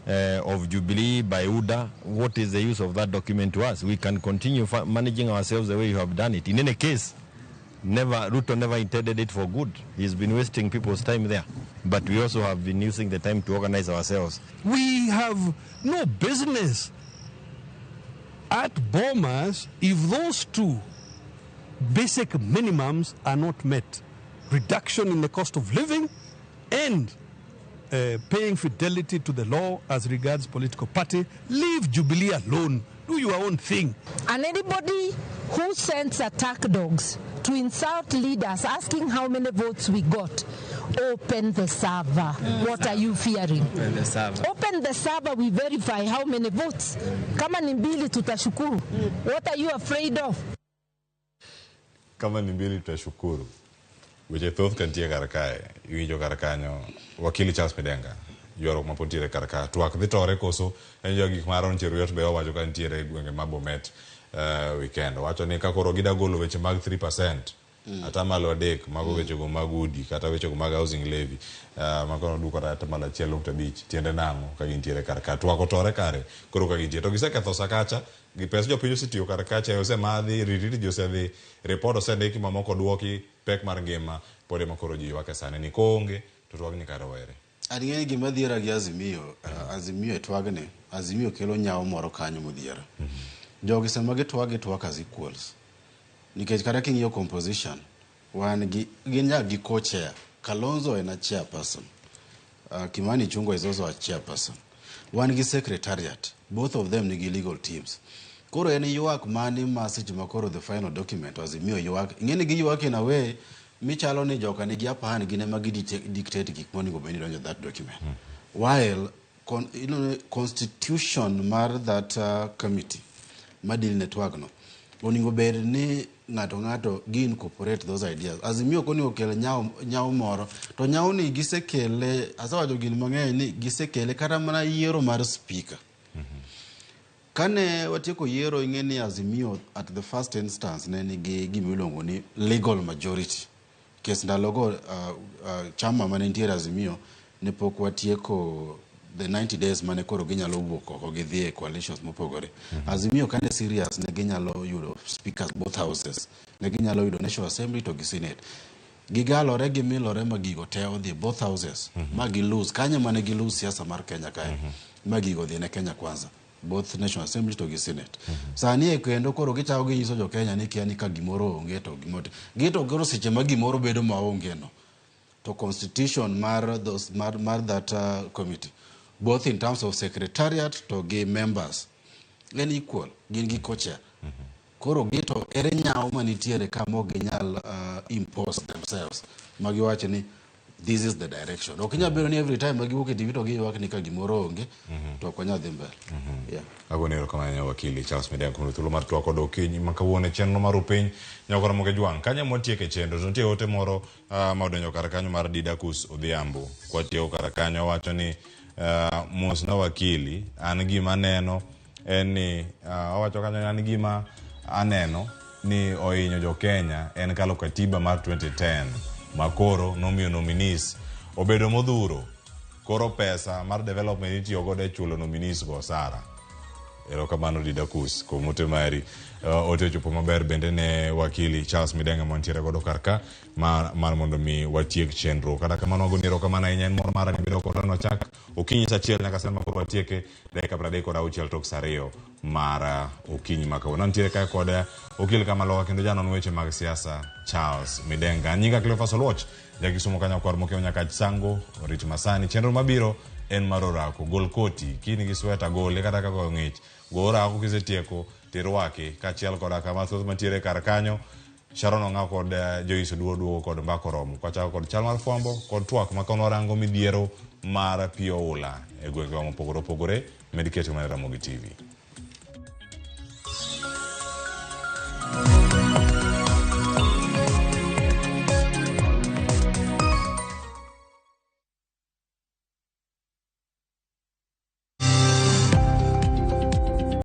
S4: of Jubilee by UDA, what is the use of that document to us? We can continue managing ourselves the way you have done it. In any case, Ruto never intended it for good. He's been wasting people's time there. But we also have been using the time to organize ourselves.
S5: We have no business at Bomas if those two Basic minimums are not met. Reduction in the cost of living and paying fidelity to the law as regards political party. Leave Jubilee alone. Do your own thing.
S6: And anybody who sends attack dogs to insult leaders asking how many votes we got, open the server. What are you fearing?
S7: Open the server.
S6: Open the server, we verify how many votes. Kama ni mbili tutashukuru. What are you afraid of?
S1: Kama ni mbili tutashukuru. Weche thoth ka nitie kar kae, iwinjo kar kanyo, wakili Charles Midenga, ywaruok ma pod nitiere kar ka, twak dhi tore koso en jo gik ma Aaron Cheruiyot be owacho ka nitiere e gwenge ma Bomet weekend. Owacho ni ka koro gida golo weche mag 3%, atamalo 3 mago wechego mag udi kata wechego mag housing levy, ma koro duoko kata atamalo 1.5, tiende nang'o ka gintiere kar ka. Twak otore kare koro ka gintie. To giseketho sa kacha, gi pes jopiny osetiyo kar kacha, osemadhi, retreat ji osedhi, report osendiki mamoko duoki, pek mar ngima pod ema koro ji ywak e sani ni koonge to twagni kare owere.
S2: An ing'e gima dhiera gi Azimio, Azimio e twagni, Azimio kelo nyawo moro kanyo modhiera. Jogi sama gitwak, gitwak as equals. Nikech kata king'iyo composition, wan gi, gin nyaka gi co-chair. Kalonzo en a chairperson. Kimani Ichung'wah is also a chairperson. Wan gi secretariat. Both of them nigi legal teams. Koro en ywak mane ma seche ma koro the final document Azimio ywak. Ing'e ni giywak in a way michalo ni joka nigi upper hand, gin ema gi dictate gik monego bed ni donjo that document. While constitution mar that committee ma deal ne twagno onego bed ni ng'ato ng'ato gi incorporate those ideas. Azimio ok onego kel nyawo moro to nyawo ni gisekele, asewacho gin mang'eny ni gisekele kata mana yiero mar speaker. Kane watieko yiero, ing'e ni Azimio at the first instance ne nigi gima iluongo ni legal majority. Kes ndalogo chama mane nitiere Azimio ne pok watieko the 90 days mane koro ginyalo wuok oko gidhi e coalitions mopogore. Azimio kane serious ne ginyalo yudo speakers both houses. Ne ginyalo yudo National Assembly to gi Senate. Gigalore gimilore ma gigo te odhi both houses ma gi lose. Kanyo mane gi lose siasa mar Kenya kae. Ma gigo odhi ne Kenya Kwanza. Both National Assembly to gi Senate. Sani e kendo koro gichako ginyiso jo Kenya ni kia ni ka gimoro onge to gimoro. Gito koro seche ma gimoro bedo maonge no. To constitution mar those mar that committee, both in terms of secretariat to gi members, en equal, gin gi co-chair. Koro gito ere nyawo manitiere ka mok ginyal impose themselves ma giwacho ni this is the direction. Ok inyal bedo ni every time ma giwuok e TV to giywak ni ka gimoro onge to ok wanyal dhi mbele. Yeah.
S1: Agoni erokamano ne wakili Charles Midenga kuom thuolo mar twak kod okinyi ma kawuono e chenro mar Upiny nyaka Ramogi Jwang'. Kanyo mwatieke chenro to nitie ote moro ma odonjo kar kanyo mar Didakus Odhiambo. Kwatieko kar kanyo wacho ni mos na wakili, an gima aneno en ni owacho kanyo ni an gima aneno ni ohinyo jo Kenya en kalo katiba mar 2010 ma koro nomiyo nominees obedo modhuro. Koro pesa mar development itiyo godo e chulo nominees go osara. Erokamano Didakus kuom ote mari. Ote ochopo maber bende ne wakili Charles Midenga mantiere godo kar ka mar mondo mi watiek chenro. Kata kamano agoni erokamano ahinya, en mor mara ni bedo kodwa nochak okinyi saa 1 nyaka sani ma koro watieke dakika 36 tok saa 2 mar okinyi ma kawuono. Nitiere kae kod okil Kamaloka kendo janon weche mag siasa Charles Midenga. Nyinga Cleophas Oluoch, jakisumo kanyo kwar mokiewo nyaka Sango, orit masani. Chenro mabiro en mar orako. Gol koti, kini gi sweta gole kata ka koyo ng'ich. Go orako kisetieko tirwaki kaachiel koda kama thoth mantiere kar kanyo. Sharon Ong'aw kod Joyce Oduor duogo kod mbaka oromo. Kwachako kod chal mar fwambo kod twak ma kono warango midhiero mar pi oula e gwengewa mopogore opogore. Med keto mana Ramogi TV.